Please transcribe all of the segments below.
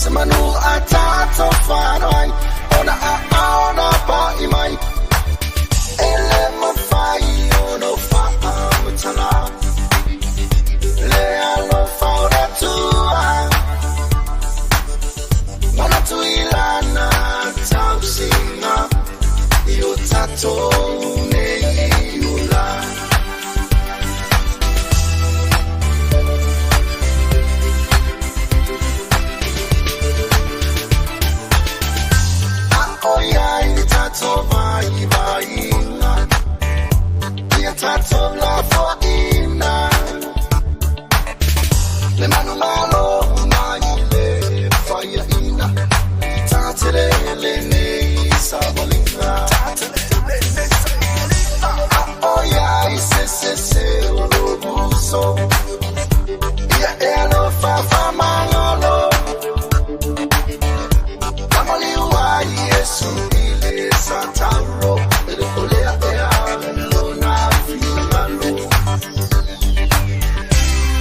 Se manu a tātou whānau Ona a aona pai mai E le mawhai o no whaamutala Le alofa o le Atua Manatu i lana tausiga I o tatou nei ola. A ʻoiai tatou vaivaiga Ia tatou lafoaiina Le manumalo mai le faiaina Tatele lenei savaliga A ʻoiai se sese o lou uso Ia e alofa faamagalo Kamaliu ai Iesu i le satauro E le olea ea lona finagalo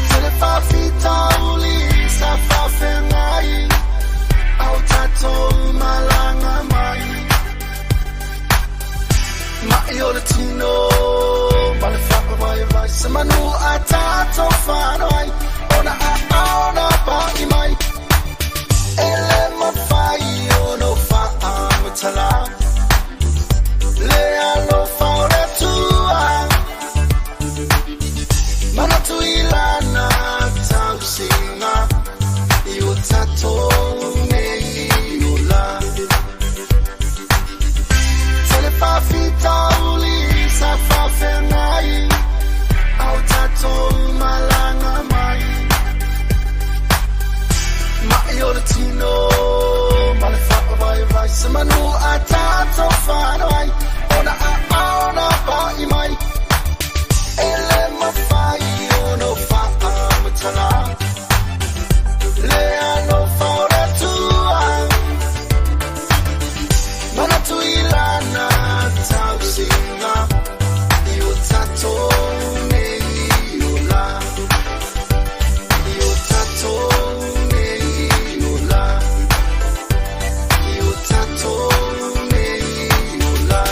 Tele faafitauli sa faafeagai A o tatou malaga mai Mai o le tino ma le faavaivai Se manu a tatou fanau ai Ona aao na pai mai E le mafai ona faamatala Le alofa o le Atua Manatu i lana tausiga I o tatou nei ola Tele faafitauli sa faafeagai A o tatou malaga mai Mai o le tino ma le faavaivai Se manu a tatou fanau ai Ona aao na pai mai E le mafai ona faamatala Le alofa o le Atua Manatu i lana tausiga I o tatou nei ola I o tatou nei ola I o tatou nei ola.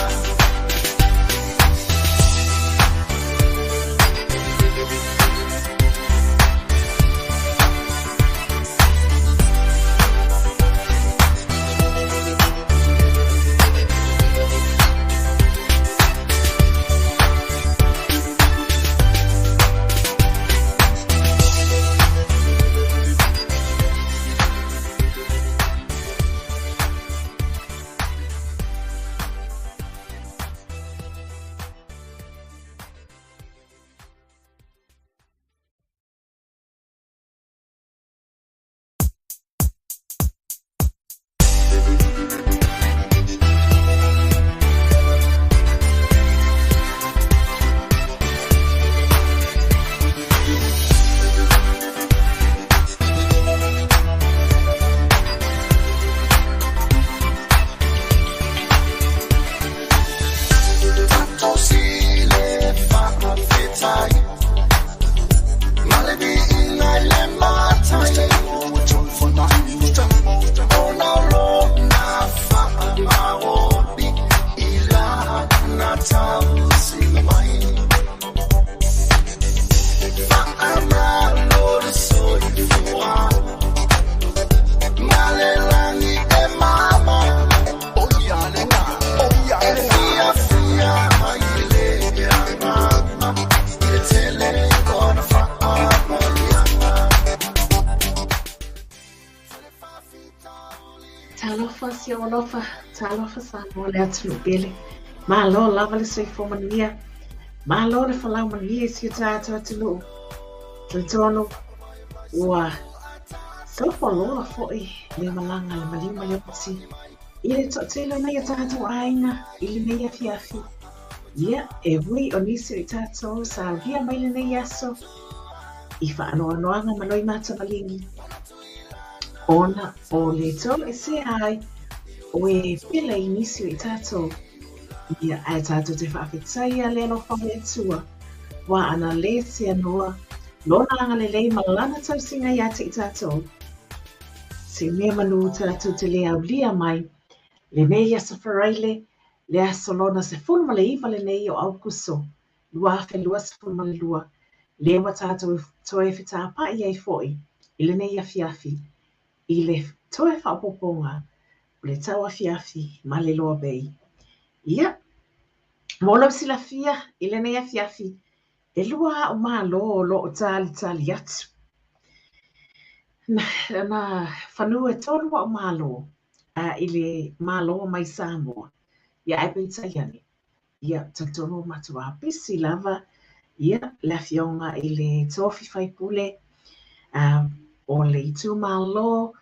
Tatou sile faafetai Ma le viiga i le Matai Ona o lona faamaoni I lana tausiga mai Faamalo le soifua Ma le lagi e mama E fiafia ai le agaga I le tele o ana faamanuiaga. Talofa si ou alofa, talofa Samoa le atunuu pele. Malo lava le soifua manuia, malo le folau manuia i si o tatou atunuu. Talitonu ua sofoloa foi le malaga a le maliu ma le oti i le toatele o nai o tatou aiga i lenei afiafi. Ia, e ui o nisi o i tatou sa aulia mai lenei aso i faanoanoaga ma loimata maligi, ona o le toesea ai o e pele i nisi o i tatou. Ia, ae tatou te faafetaia le alofa o le Atua, ua ana le seanoa lona agalelei ma lana tausiga ia te i tatou. Se mea manu tatou te le aulia mai lenei aso Faraile, le aso lona 19 lenei o Aukuso 2022, lea ua tatou toe fetapai ai foi i lenei afiafi i le toe faaopoopoga o le tauafiafi ma le Loa Bay. Ia, mo lou silafia i lenei afiafi, e lua a'u malo o loo talitali atu. Na fanua e tolu a'u malo i le malo mai Samoa. Ia ae peitai ane, ia talitonu ua matuā pisi lava ia le afioga i le tofi faipule o le itumalo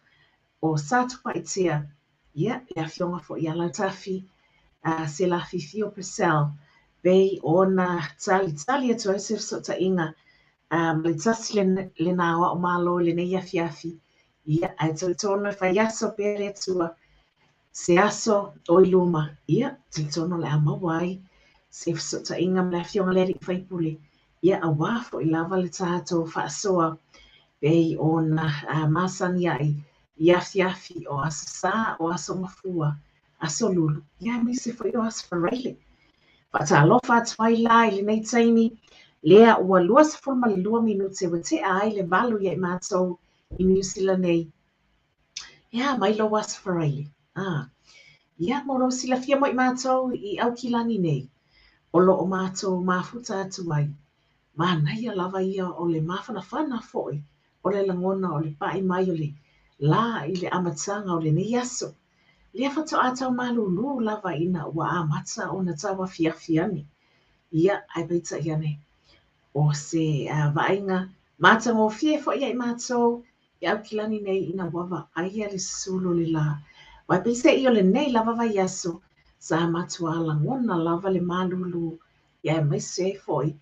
o Satupaitea, ia le afioga foi ia Lautafi Selafi Fio Purcell, pei ona talitali atu ai se fesootaiga ma le tasi lena o a'u malo i lenei afiafi. Ia ae talitonu e fai aso pea le Atua se aso o i luma, ia talitonu o le a maua ai se fesootaiga ma le afioga i le alii faipule, ia auā foi lava le tatou faasoa pei ona masani ai i afiafi o Aso Sa, o Aso Gafua, Aso Lulu, ia aemaise foi o Aso Faraile. Faatalofa atu ai la i lenei taimi, lea ua 22 minute ua tea ai le 8 ia i matou i Niu Sila nei. E a mai lou Aso Faraile? Ia, mo lou silafia mo i matou i Aukilani nei, o lo o matou mafuta atu ai. Manaia lava ia o le mafanafana foi o le lagona o le pai mai o le lā i le amataga o lenei aso. Lea faatoa tau malūlū lava ina ua amata ona tauafiafi ane. Ia, ae peitai ane, o se vaaiga matagofie foi ia i matou i Aukilani nei ina ua vaaia le susulu o le lā. Aua peiseai o lenei lava vaiaso sa matuā lagona lava le malūlū, ia aemaise ai foi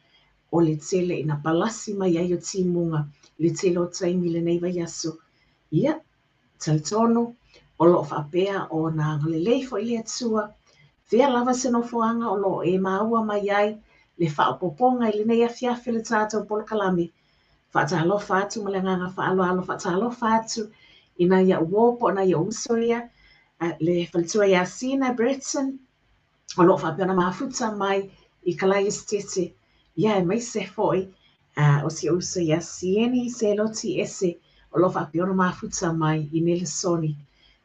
o le tele ina palasi mai ai o timuga i le tele o taimi i lenei vaiaso. Ia, talitonu o lo o faapea ona agalelei foi le Atua, fea lava se nofoaga o lo o e maua mai ai le faaopoopoga i lenei afiafi o le tatou polokalame. Faatalofa atu ma le agaga faaaloalo, faatalofa atu i nai a'u uo po o nai o'u uso ia, le faletua ia Sina Breton, o lo o faapea ona mafuta mai i Kalaesetete, ia aemaise foi o si ou uso ia Sieni Seloti Ese, o lo o faapea ona mafuta mai i Nelesoni.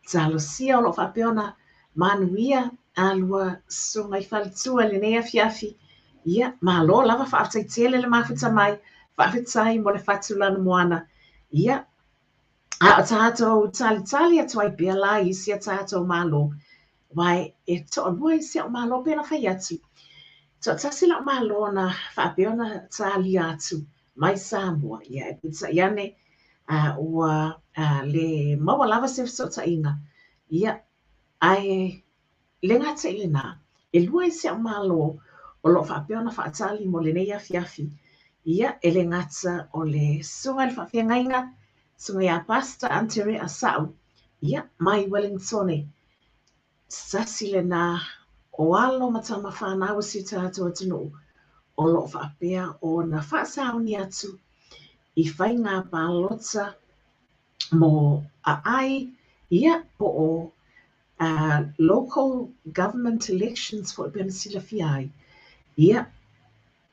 Talosia o lo o faapea ona manuia a lua susuga i faletua i lenei afiafi. Ia, malo lava, faafetai tele le mafuta mai, faafetai mo le fatu lanumoana. Ia, a o tatou talitali atu ai pea la i isi a tatou malo, aua e toalua isi a'u malo pei ona fai atu. Toatasi la'u malo na faapea ona talia atu mai Samoa, ia e peitai ane ua le maua lava se fesootaiga. Ia, ae le gata i lenā, e lua isi a'u malo o lo o faapea ona faatali mo lenei afiafi. Ia, e le gata o le susuga i le faafeagaiga, susuga ia Pastor Antere Asau, ia, mai Wellingtone. Se tasi lenā o alo ma tama fanau o si o tatou atunuu o lo o faapea ona faasauni atu i faiga palota mo aai, ia, po o local government elections foi pei ona silafia ai, ia,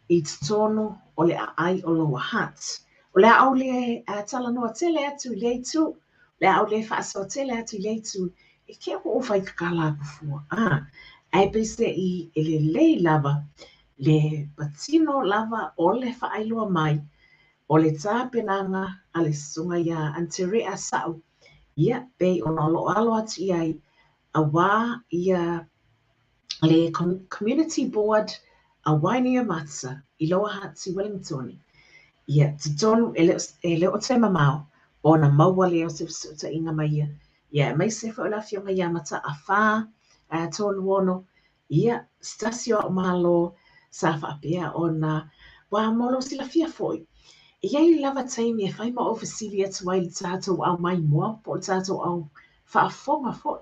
i totonu o le aai o Lower Hutt. O le a ou le talanoa tele atu i lea itu, o le a ou le faasoa tele atu i lea itu, e ke ua ou fai kakala aku fua. Ae peiseai e lelei lava le patino lava o le faailoa mai o le tapenaga a le susuga iā Anterea Sa'u, ia, pei ona o lo o alo atu i ai, auā ia le Community Board a Wainuiomata i Lower Hutt i Wellingtone. Ia, talitonu e le e le o toe mamao ona maua lea o se fesootaiga ma ia. Ia, aemaise foi o le afioga ia Mata'afa 36, ia, se tasi o a'u malo sa faapea ona, ua mo lou silafia foi, e i ai lava taimi e fai ma ou fesili atu ai i le tatou au maimoa po o le tatou au faafofoga foi.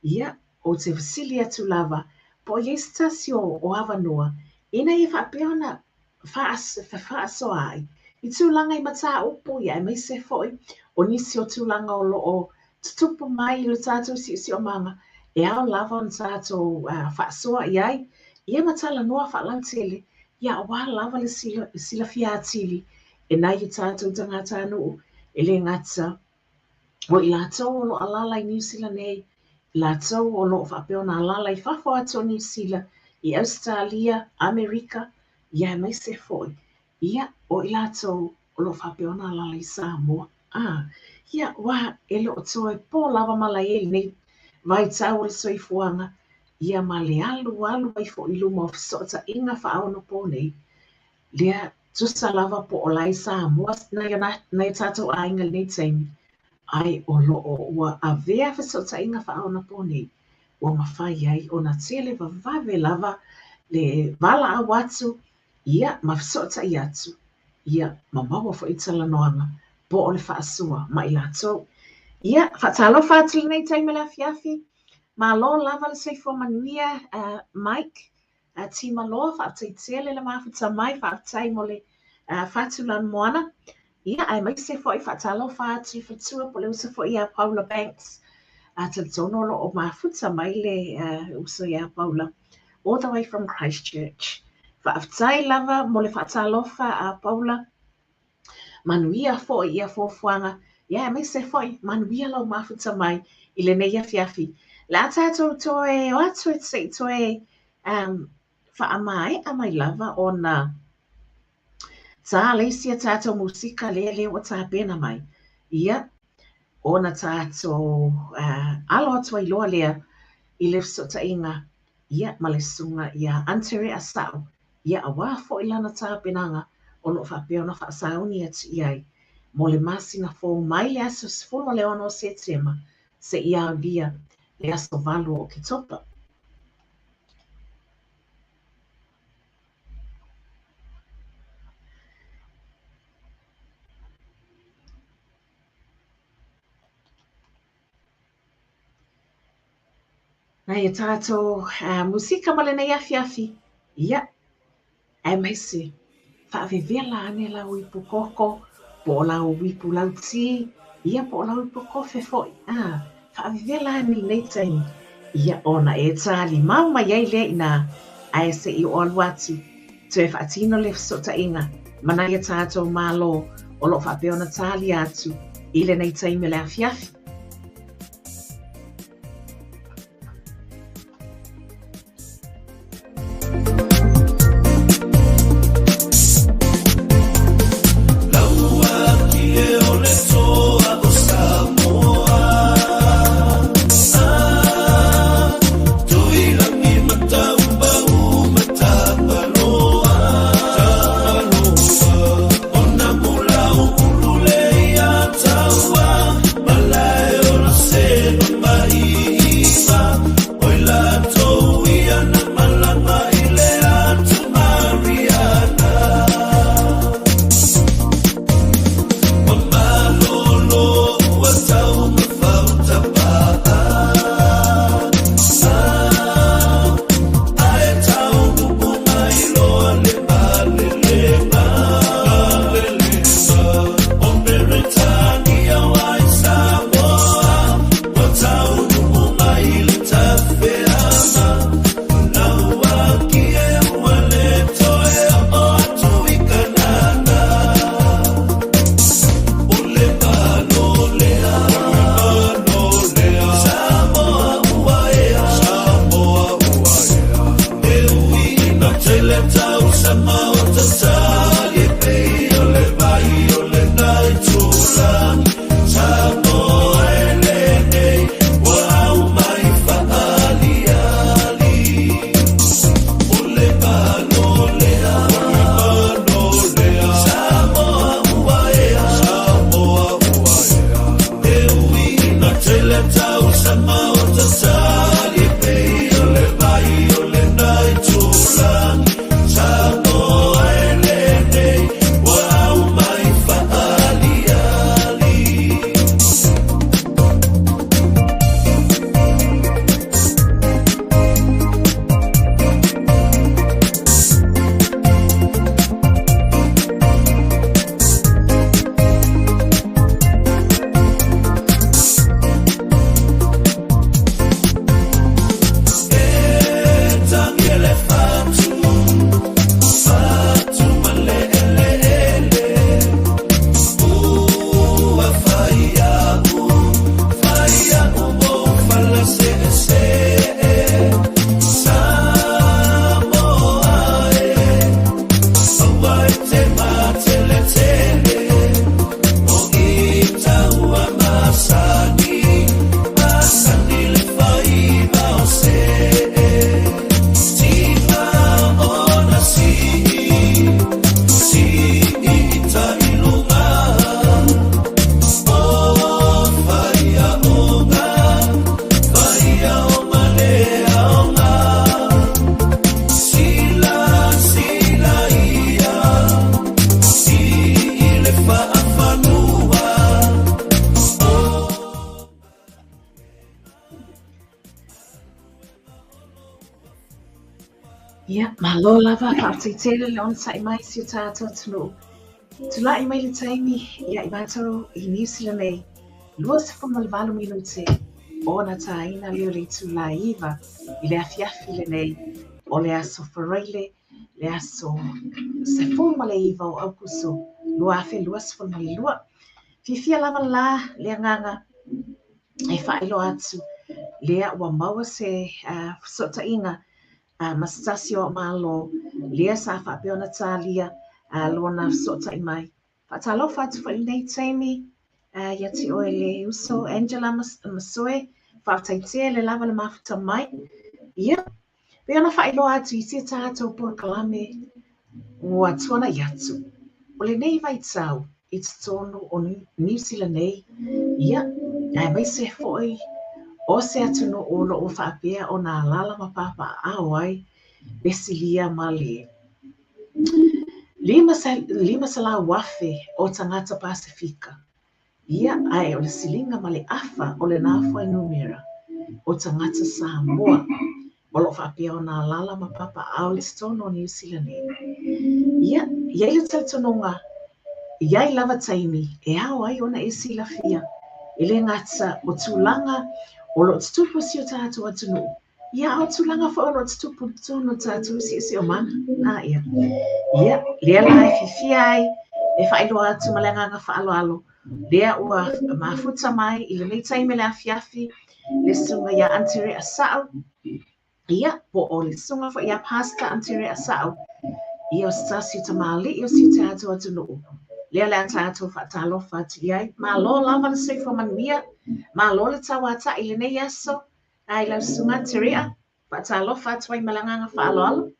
Ia, ou te fesili atu lava po o i ai se tasi o avanoa ina ia faapea ona fefaasoa ai i tulaga i mataupu ia aemaise foi o nisi o tulaga o lo o tutupu mai i lo tatou siosiomaga e ao lava ona tatou faasoa i ai ia ma talanoa faalautele ia aua lava le silafia atili e nai o tatou tagatanuu e le gata o i latou o lo o alaala i Niu Sila nei, i latou o lo o faapea ona alaala i fafo atu o Niu Sila, i Ausetalia, Amerika, ia aemaise foi ia o i latou o lo o faapea ona alaala i Samoa. Ia, aua e le o toe po lava malae i lenei vaitau o le soifuaga, ia ma le alu alu ai foi i luma o fesootaiga faaonaponei, lea tusa lava po o la e i Samoa nai o tatou aiga i lenei taimi, ae o lo o ua avea fesootaiga faaonaponei ua mafai ai ona tele vavave lava le valaau atu ia ma fesootai atu ia ma maua foi talanoaga po o le faasoa ma i latou. Ia, faatalofa atu i lenei taimi o le afiafi. Malo lava le soifua manuia, Mike. Timaloa, faafetai tele le mafuta mai, faafetai mo le fatu lanumoana. Ia, aemaise foi faatalofa atu i faletua po o le uso foi ia Paula Banks. Talitonu o lo o mafuta mai le uso ia Paula all the way from Christchurch. Faafetai lava mo le faatalofa a Paula. Manuia foi ia fuafuaga, ia aemaise foi manuia lau mafuta mai i lenei afiafi. Le a tatou toe o atu e se i toe faamaea mai lava ona tā le isi a tatou musika lea lea ua tapena mai. Ia, ona tatou alo atu ai loa lea i le fesootaiga ia ma le susuga ia Antere Asau ia aua foi lana tapenaga o lo o faapea ona faasauni atu i ai mo le masina fou mai le aso 16 o Setema seia aulia le aso 8 o Oketopa. Nai a tatou musika mo lenei afiafi, ia, aemaise, faavevela ane lau ipu koko, po o lau ipu lauti, ia po o lau ipu kofe foi, faavevela ane i lenei taimi, ia ona e talimau mai ai lea i ina, ae se i oo alu atu, toe faatino le fesootaiga ma nai a tatou Malo o lo o faapea ona talia atu i lenei taimi o le afiafi. Ia, malo lava, faafetai tele le onosai mai i si o tatou atunuu. Tulai mai le taimi ia i matou i Niu Sila nei, 28 minute ona tāina lea o le itulā 9 i le afiafi lenei o le aso Faraile, le aso 19 o Aukuso 2022. Fiafia lava la le agaga e faailoa atu lea ua maua se fesootaiga ma se tasi o Malo lea sa faapea ona talia lona fesootai mai. Faatalofa atu foi i lenei taimi ia te oe le uso Angela Masoe, faafetai tele lava le mafuta mai. Ia, pei ona faailoa atu i si a tatou polokalame ua tuanai atu, o lenei vaitau i totonu o Niu Sila nei, ia, aemaise foi o se atunuu o lo o faapea ona alaala ma papaaao ai le silia ma le 500,000 o tagata Pasefika. Ia, ae o le siliga ma le afa o lena fuainumera o tagata Samoa o lo o faapea ona alaala ma papaaao i totonu o Niu Sila nei. Ia, i ai le talitonuga, e i ai lava taimi e ao ai ona e silafia, e le gata o tulaga o lo o tutupu i si o tatou atunuu, Ia, a o tulaga foi o lo o tutupu i totonu o tatou siosiomaga. A, ia. Ia, lea la e fiafia ai e faailoa atu ma le agaga faaaloalo, lea ua mafuta mai i lenei taimi o le afiafi le susuga ia Anterea Sa'u, ia, po o le susuga foi ia Pastor Anterea Sa'u, ia o se tasi o tamalii o si o tatou atunuu, lea o le a tatou faatalofa atu i ai. Malo lava le soifua manuia, malo le tauata'i i lenei aso, I lau susuga Anterea, faatalofa atu ai ma le agaga faaaloalo.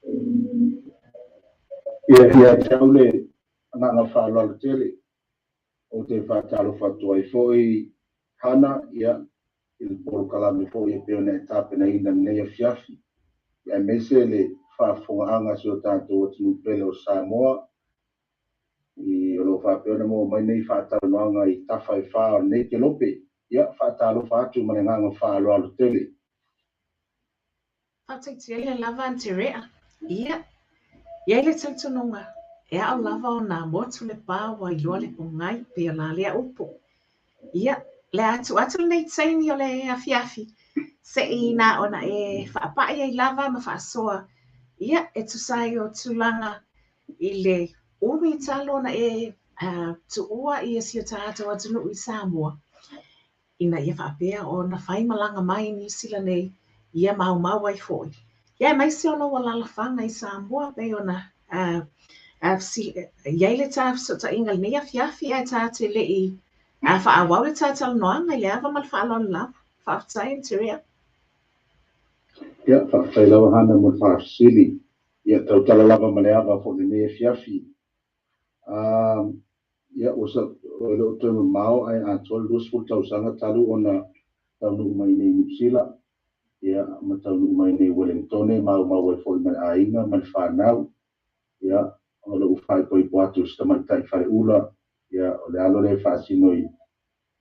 Ia, ia te au le agaga faaaloalo tele. Ou te faatalofa atu ai foi Hana, ia, i le polokalame foi e pei ona e tapenaina i lenei afiafi, ia, aemaise le faafofogaaga a si o tatou atunuu pele o Samoa, i o lo o faapea ona maua mai nei faatalanoaga i tafa e fā o lenei kelope. Ia, faatalofa atu ma le agaga faaaloalo tele. Faafetai tele lava Anterea. Ia, i ai le talitonuga, e ao lava ona motu le pa ua iloa le pogai pei o la lea upu. Ia, le a tuu atu lenei taimi o le afiafi, se i na ona e faapai ai lava ma faasoa, ia, e tusa ai o tulaga i le umi talu ona e tuua i si o tatou atunuu i Samoa, ina ia faapea ona fai malaga mai i Niu Sila nei, ia maumau ai foi. Ia aemaise o lou alaalafaga i Samoa pei ona i ai le ta fesootaiga i lenei afiafi ae ta te le i faaauau le ta talanoaga i le ava ma le faaaloalo lava. Faafetai, Anterea. Ia, faafetai lava Hana mo le faafesili. Ia, tautala lava ma le ava foi i lenei afiafi. Ia, ua sa, e le o toe mamao ae atoa le 20 tausaga talu ona taunuu mai nei i Niu Sila, ia, ma taunuu mai nei i Welengtone, maumau ai foi ma le aiga ma le fanau. Ia, o lou faaipoipo atu i si tamaitai faleula, ia, o le alo lea e faasino i,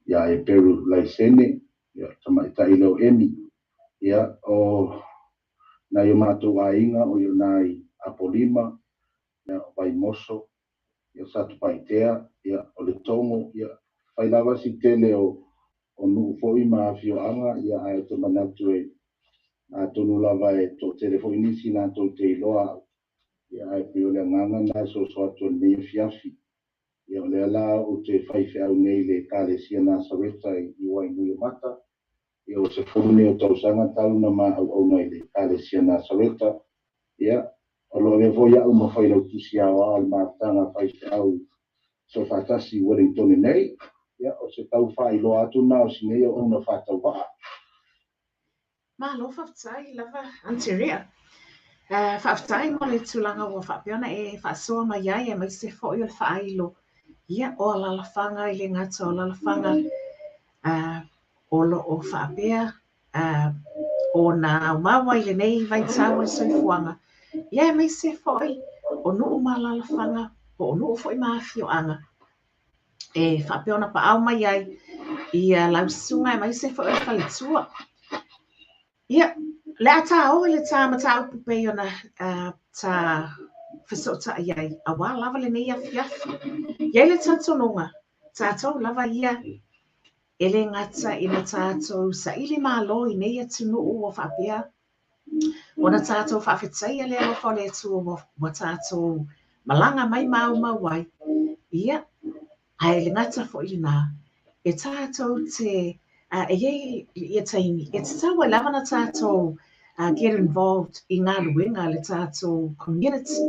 iā Eperu Laisene, ia, le tamaitai lea o Emi. Ia, o nai o matou aiga, o i o nai Apolima, ia, o Vaimoso, ia, o Satupaitea, ia, o Letogo, ia, fai lava si tele o, o nuu foi ma afioaga, ia, ae ou te manatu e, atonu lava e toatele foi nisi latou te iloa au, ia, ae pei o le agaga lena e soso atu ai i lenei afiafi. Ia, o lea la ou te faifeau nei i le Ekalesia Nasareta i Wainuiomata, ia, ua 10 nei o tausaga talu na ma auauna i le Ekalesia Nasareta, ia, o lo o avea foi au ma Failautusi Aoao o le Mafutaga Faifeau Soofaatasi i Wellingtone nei, ia, o se tau faailoa atu lena o si nei auauna faatauvaa. Malo faafetai lava Anterea. Faafetai mo le tulaga ua faapea ona e faasoa mai ai aemaise foi o le faailo ia o alaalafaga e le gata o alaalafaga o lo o faapea ona aumau ai i lenei vaitau o le soifuaga, ia aemaise foi o nuu ma alaalafaga po o nuu foi ma afioaga e faapea ona paao mai ai ia lau susuga aemaise foi o le faletua. Ia, Le a ta oo i le ta mataupu pei ona ta fesootai ai auā lava lenei afiafi. E i ai le talitonuga, tatou lava ia e le gata ina tatou saili malo i nei atunuu ua faapea ona tatou faafetaia le alofa o le Atua ua tatou malaga mai ma aumau ai, ia, ae le gata foi lenā, e tatou te, e i ai ia taimi, e tatau ai lava ona tatou get involved i galuega a le tatou community,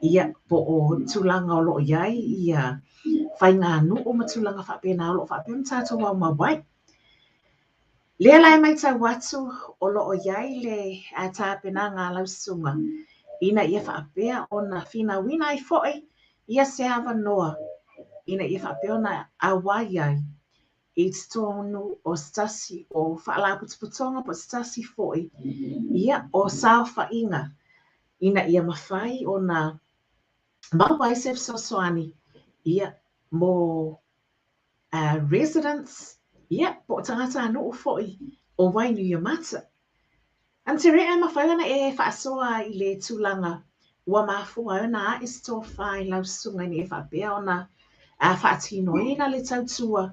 ia, po o tulaga o lo o i ai ia faiganuu ma tulaga faapena o lo o faapea ona tatou aumau ai. Lea la e matau atu o lo o i ai le tapenaga a lau susuga ina ia faapea ona finauina ai foi ia se avanoa ina ia faapea ona auai ai i totonu o se tasi o faalapotopotoga po o se tasi foi ia o saofaiga ina ia mafai ona maua ai se fesoasoani ia mo residents, ia, po o tagatanuu foi o Wainuiomata. Aunty Rea, e mafai ona e faasoa i le tulaga ua mafua ai ona ae se tofa i lau susuga ina ia faapea ona faatinoina le tautua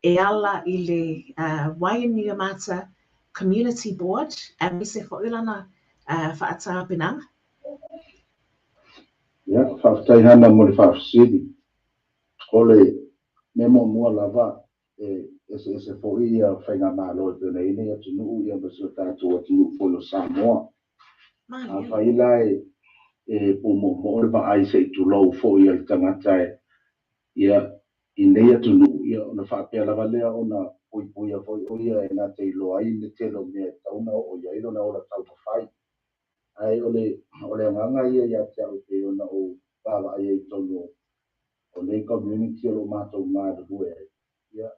e ala i le Wainuiomata Community Board aemaise foi o lana faatapenaga? Ia, faafetai Hana mo le faafesili. O le mea muamua lava, e eseese foi ia faigamalo e pei ona i ai nei atunuu ia ma si o tatou atunuu foi o Samoa. Afai la e pumoomoo le vaai se i tulou foi a le tagata e ia i nei atunuu, ia ona faapea lava lea ona puipuia foi o ia e na te iloa ai le tele o mea e tatau ona oo i ai lona ola taumafai. Ae o le o le agaga ia ia te au e pei ona ou vaavaai ai i totonu o nei community o lo o matou galulue ai, ia,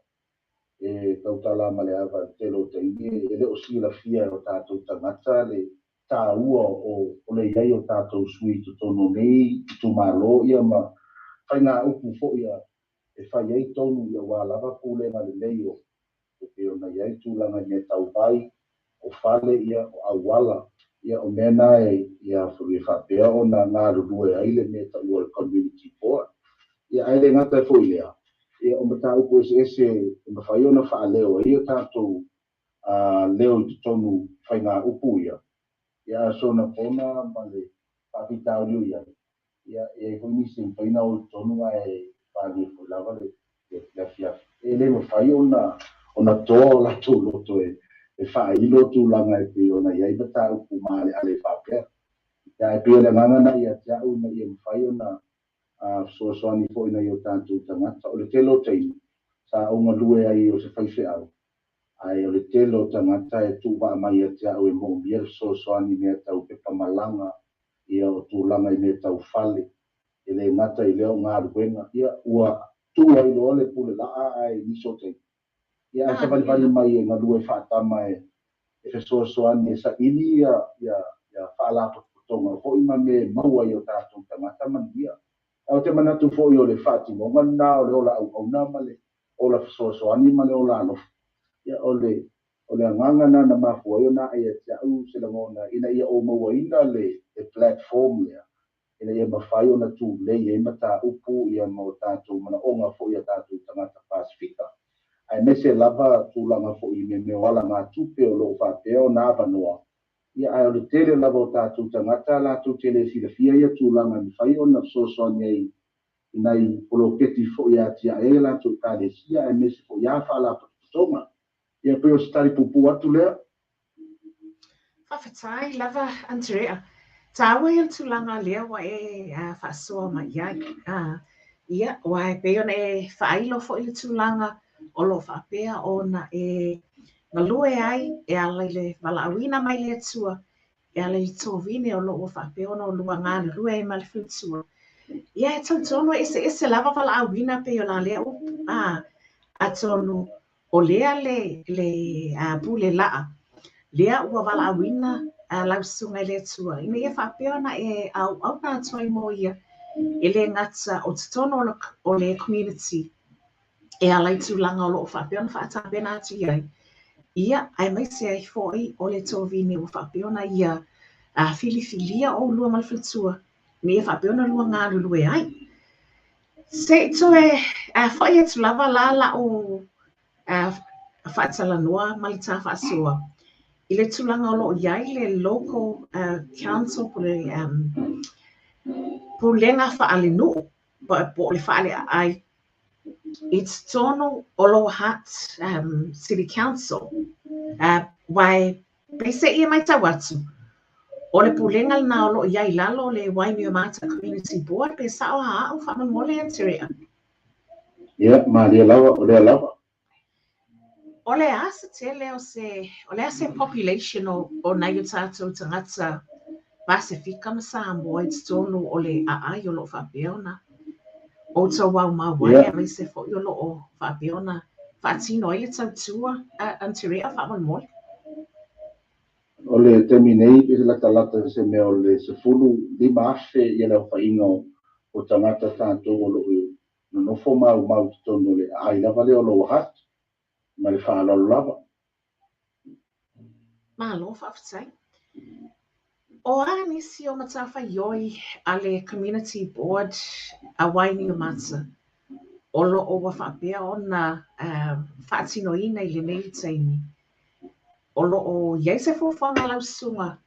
e tautala ma le ava i le tele o taimi, e le o silafia e o tatou tagata le taua o le i ai o tatou sui i totonu o nei itumalo ia ma faigaupu foi e fai ai tonu aua lava pulega lelei o e pei ona i ai tulaga i mea tau vai, o fale, ia, o auala, ia, o mea na e, ia, e faapea ona galulue ai le mea e taua o le community board. Ia, ae le gata foi i lea, ia, o mataupu eseese e mafai ona faaleo ai o tatou leo i totonu faigaupu ia, ia, a sona pona ma le faafitauli o i ai, ia, e i ai foi nisi e mafai ona o i totonu ae palie foi lava le afiafi. E le mafai ona toa o latou loto e faailo tulaga e pei ona i ai mataupu maaleale faapea. Ia, ae pei o le agaga na ia te au ina ia mafai ona fesoasoani foi nai o tatou tagata. O le tele o taimi sa ou galue ai o se faifeau, ae o le tele o tagata e tuuvaa mai ia te au e moomia le fesoasoani i mea tau pepa malaga, ia o tulaga i mea tau fale, e le gata i lea o galuega, ia ua tuu ai loa le pule laa ae i nisi o taimi. Ia ae savalivali mai e galue faatama e fesoasoani e saili ia ia faalapotopotoga foi ma mea e maua ai o tatou tagata manuia. Ae ou te manatu foi o le faatinoga lena o le ola auauna ma le ola fesoasoani ma le ola alofa. Ia o le agaga lena na mafua ai ona ae ia te au se lagona ina ia ou mauaina le platform lea, ina ia mafai ona tulei ai mataupu ia ma o tatou manaoga foi a tatou tagata Pasefika. Aemaise lava tulaga foi i mea o alagatupe o lo o faapea ona avanoa. Ia, ae o le tele lava o tatou tagata latou te le silafia ia tulaga e mafai ona fesoasoani ai i nai poloketi foi e atiae ai a latou ekalesia aemaise foi a faalapotopotoga. Ia, pei o se tali puupuu atu lea. Faafetai lava Andrea. Taua ia le tulaga lea ua e faasoa mai i ai. Ia, aua e pei ona e faailo foi le tulaga o lo o faapea ona e galue ai e ala i le valaauina mai le Atua, e ala i le tovine o lo o ua faapea ona olua galulue ai ma le faletua. Ia, e talitonu e eseese lava valaauina pei o la lea upu. Atonu o lea le pule laa, lea ua valaauina lau susuga i le Atua, ina ia faapea ona e auauna atu ai mo ia, e le gata o totonu o le community e ala i tulaga o lo o faapea ona faatapena atu i ai. Ia, aemaise ai foi o le tovine ua faapea ona ia filifilia oulua ma le faletua ina ia faapea ona lua galulue ai. Se i toe foi atu lava la la'u faatalanoa ma le ta faasoa i le tulaga o lo o i ai le local council po o le pulega faalenuu po o le faaleaai i totonu o Lower Hutt City Council. Aua peiseai e matau atu, o le pulega lena o lo o i ai i lalo o le Wainuiomata Community Board, pe sao a au faamolemole Anterea? Ia, malie lava, o lea lava. O le a se tele o se, o le a se population o nai o tatou tagata Pasefika ma Samoa i totonu o le aai o lo o faapea ona outou aumau ai, aemaise foi o lo o faapea ona faatino ai le tautua, Anterea, faamolemole? O le taimi nei, pe latalata se mea o le 15,000 ia le aofaiga o tagata tatou o lo o nonofo maumau i totonu o le aai lava lea o Lower Hutt, ma le faaaloalo lava. Malo faafetai. O a nisi o matafaioi a le Community Board a Wainuiomata o lo o ua faapea ona faatinoina i lenei taimi, o lo o i ai se fuafuaga a lau susuga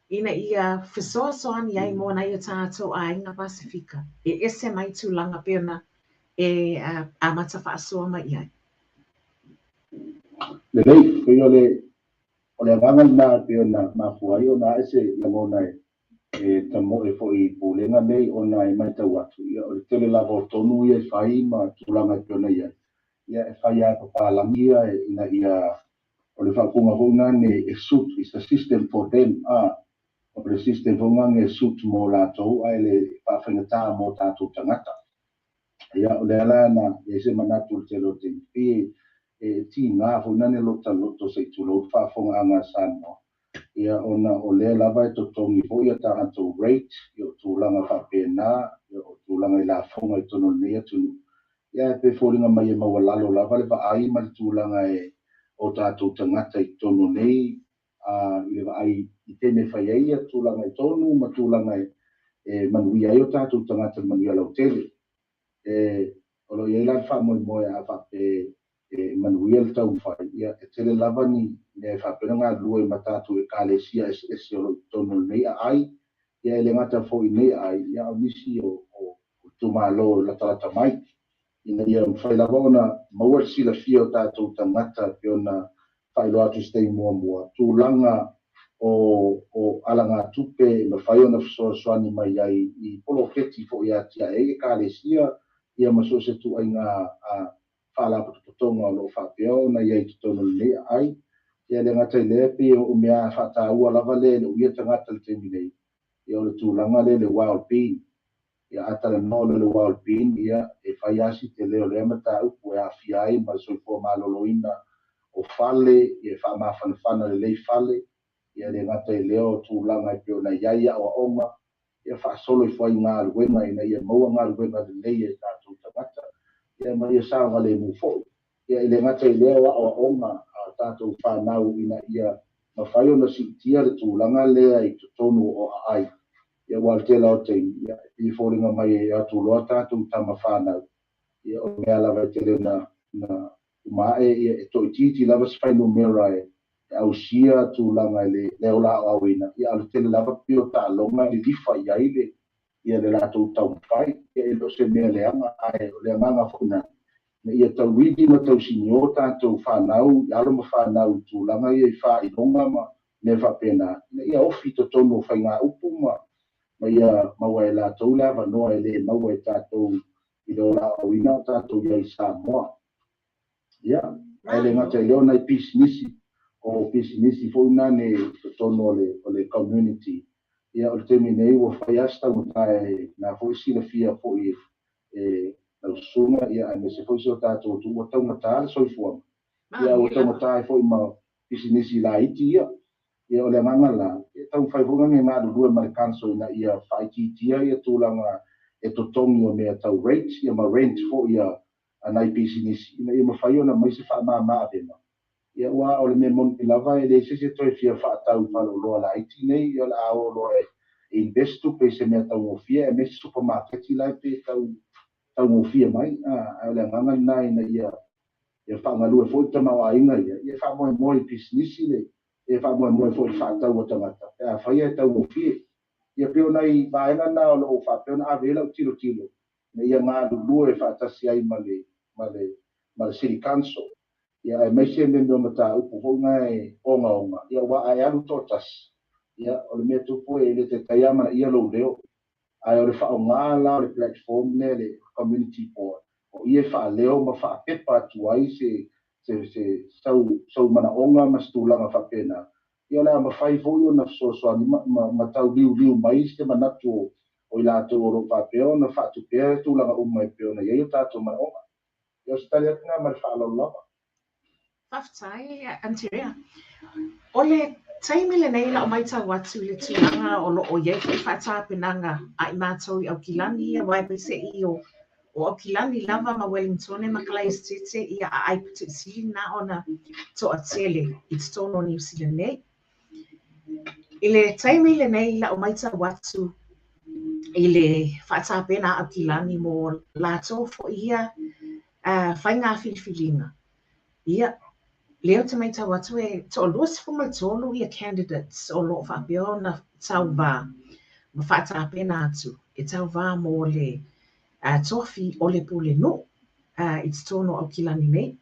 ina ia fesoasoani ai mo nai o tatou aiga Pasefika e ese mai tulaga pei ona e amata faasoa mai i ai? Lelei, pei o le agaga lena pei ona mafua ai ona ae se lagona e tamoe foi i pulega nei, ona e matau atu, ia, o le tele lava o tonu ia e fai ma tulaga e pei ona i ai, ia, e fai lava e papalagi ia ina ia o le faaupuga foi lena e suit, is a system for them, o le system foi lena e suit mo latou ae le faafaigata mo tatou tagata. Ia, o lea la na i ai se manatu o le tele o taimi pei e tiga foi nane lota loto se i tulou le faafofogaaga a Samoa, ia, ona o lea lava e totogi foi ia tatou rate, ia, o tulaga faapena, ia, o tulaga i lafoga i totonu o lenei atunuu. Ia, e pei foliga mai e maualalo lava le vaai ma le tulaga e o tatou tagata i totonu nei i le vaai i taimi e fai ai ia tulaga i tonu ma tulaga e manuia ai o tatou tagata, manuia lautele. E o lo o i ai la le faamoemoe a faapea e manuia le taumafai, ia, e tele lava ni mea e faapea ona galulue ma tatou ekalesia eseese o lo o i totonu o lenei aai, ia, e le gata foi i lenei aai, ia, a o nisi o itumalo latalata mai, ina ia mafai lava ona maua le silafia o tatou tagata pei ona faailoa atu i se taimi muamua tulaga o alagatupe e mafai ona fesoasoani mai ai i poloketi foi e atiae ai ekalesia, ia, ma so o se ituaiga faalapotopotoga o lo o faapea ona i ai i totonu o lenei aai. Ia, le gata i lea, pei o mea faataua lava lea i lou ia tagata i le taimi nei, ia, o le tulaga lea, le well-being. Ia, a talanoa loa le well-being, ia, e fai lava si tele o lea mataupu e aafia ai ma le soifua maloloina o fale, ia, e faamafanafana lelei fale, ia, le gata i lea o tulaga e pei ona i ai aoaoga, ia, faasolo ifo ai galuega ina ia maua galuega lelei e tatou tagata, ia, ma ia saogalemu foi. Ia, e le gata i lea o aoaoga a tatou fanau ina ia mafai ona siitia le tulaga lea i totonu o aai. Ia, aua o le tele o taimi, ia, e pei e foliga mai e atu loa tatou tama fanau, ia, o mea lava e tele na umae, ia, e toaitiiti lava se fuainumera e ausia tulaga i le ola aoaoina, ia, a o le tele lava pei o taaloga e lilifa i ai le ia le latou taumafai. Ia, e le o se mea leaga, ae o le agaga foi na ina ia tauivi ma tausinio tatou fanau, i alo ma fanau i tulaga ia i faailoga ma mea faapena, ina ia ofi i totonu o faigaupu ma ia maua e latou le avanoa e le maua e tatou i le ola aoaoina o tatou i ai i Samoa. Ia, ae le gata i lea o nai pisinisi, o pisinisi foi nane i totonu o le community. Ia, o le taimi nei ua fai lava se taugata e na foi silafia foi e lau susuga, ia, aemaise foi si o tatou atunuu, ua taugata le soifuaga. Ia, ua taugata ai foi ma pisinisi laiti ia. Ia, o le agaga la, e taumafai foi nage galulue ma le council ina ia faaitiitia ia tulaga e totogi o mea tau rate, ia, ma rent foi ia a nai pisinisi ina ia mafai ona mai se faamama avega. Ia, aua o le mea moni lava e leai se isi e toe fia faatau i faleoloa laiti nei, ia o le a o loa e invest tupe i se mea taugofie aemaise supamaketi la e pei e tau taugofie mai. Ae o le agaga lena ina ia faagalue foi le tamaoaiga ia, ia e faamoemoe i pisinisi le e faamoemoe foi i le faatau a tagata pe afai e taugofie. Ia pei o nai vaega na o lo o faapea ona ave i ai lau tilotilo ina ia galulue faatasi ai ma le City Council. Ia aemaise mea o mataupu foi na e ogaoga, ia aua a e alu toatasi, ia o le mea tupu e le taitai amanaia lou leo. Ae o le faaaoga la o le platform lea le community board, o i e faaleo ma faapepa atu ai se sau manaoga ma se tulaga faapena. Ia o le a mafai foi ona fesoasoani ma tauliuliu mai se manatu o i latou o lo o faapea ona faatupea tulaga uma e pei ona i ai o tatou manaoga. Ia o se tali atu lena ma le faaaloalo lava. Faafetai, Andrea. O le taimi lenei lau matau atu i le tulaga o lo o i ai foi faatapenaga a i matou i Aukilani, aua e peiseai o Aukilani lava ma Wellingtone ma Kalaesetete ia aai pitoisili na ona toatele i totonu o Niu Sila nei. I le taimi lenei lau matau atu i le faatapena a Aukilani mo latou foi ia faiga filifiliga. Ia, lea ou te matau atu e 23 ia candidates o lo o faapea ona tauvā ma faatapena atu e tauvā mo le tofi o le Pulenuu i totonu o Aukilani nei.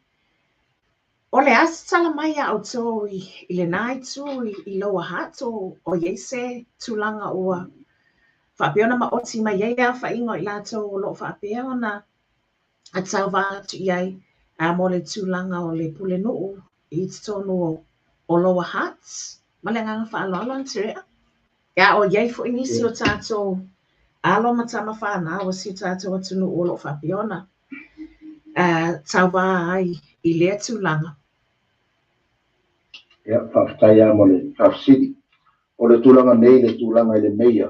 O le a se tala mai ia outou i lena itu i Lower Hutt o i ai se tulaga ua faapea ona maoti mai ai le aofaiga o i latou o lo o faapea ona tauvā atu i ai mo le tulaga o le Pulenuu i totonu o Lower Hutt? Ma le agaga faaaloalo, Andrea. Ia o i ai foi nisi o tatou alo ma tama whanau o si o tatou atunuu o lo o faapea ona tauvā ai i lea tulaga. Ia, faafetai lava mo le faafesili. O le tulaga nei, le tulaga i le meia,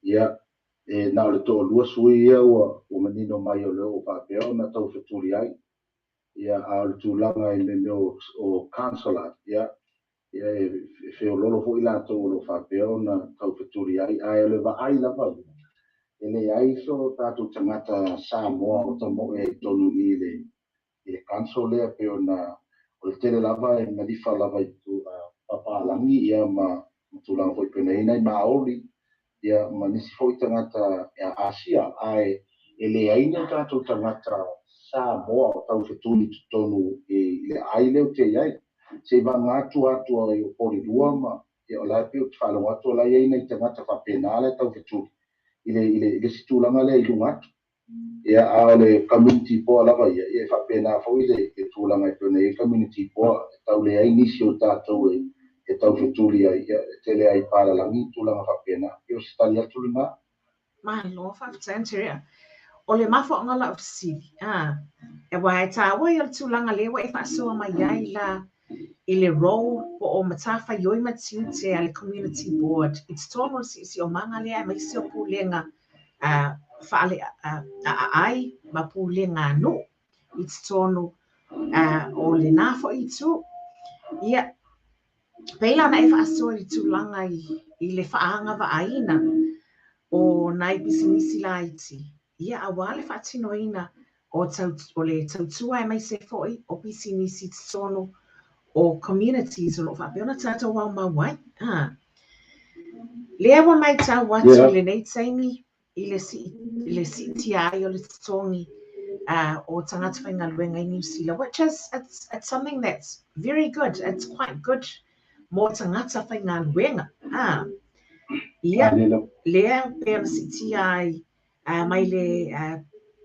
ia, e na o le toalua sui ia ua manino mai o lea ua faapea ona taufetuli ai. Ia, a o le tulaga i le mea o councillor, ia, e feololo foi latou o lo o faapea ona taufetuli ai. Ae o le vaai lava ia, e leai so tatou tagata Samoa o tamoe i totonu i le council lea, pei ona o le tele lava e malifa lava i papalagi ia ma tulaga foi pei ona i ai nai Maori ia ma nisi foi tagata Asia, ae e leai ni o tatou tagata Samoa o taufetuli i totonu i le aai lea ou te i ai. Se i vaga atu ai o Polilua ma ia o la e pei ou te faalogo atu o la e i ai nai tagata faapena la e taufetuli i le isi tulaga lea i luga atu. Ia, a o le community board lava ia, ia e faapena foi le tulaga e pei ona i ai community board, e tau leai nisi o tatou e taufetuli ai, ia, e tele ai palalagi tulaga faapena. Ia o se tali atu lena. Malo, faafetai, Andrea. O le mafuaaga o lau fesili, aua e taua ia o le tulaga lea ua e faasoa mai ai la i le role po o matafaioi ma tiute a le community board i totonu o le siosiomaga lea aemaise o pulega faale aai ma pulega nuu i totonu o lena foi itu. Ia, pei la ona e faasoa i le tulaga i le faaagavaaina o nai pisinisi laiti, ia aua le faatinoina o le tautua aemaise foi o pisinisi i totonu o communities o lo o faapea ona tatou aumau ai. Lea ua matau atu i lenei taimi i le siitia ai o le totogi o tagata faigaluega i Niu Sila, which is it's something that's very good. It's quite good mo tagata faigaluega. Ia, lea pei ona siitia ai mai le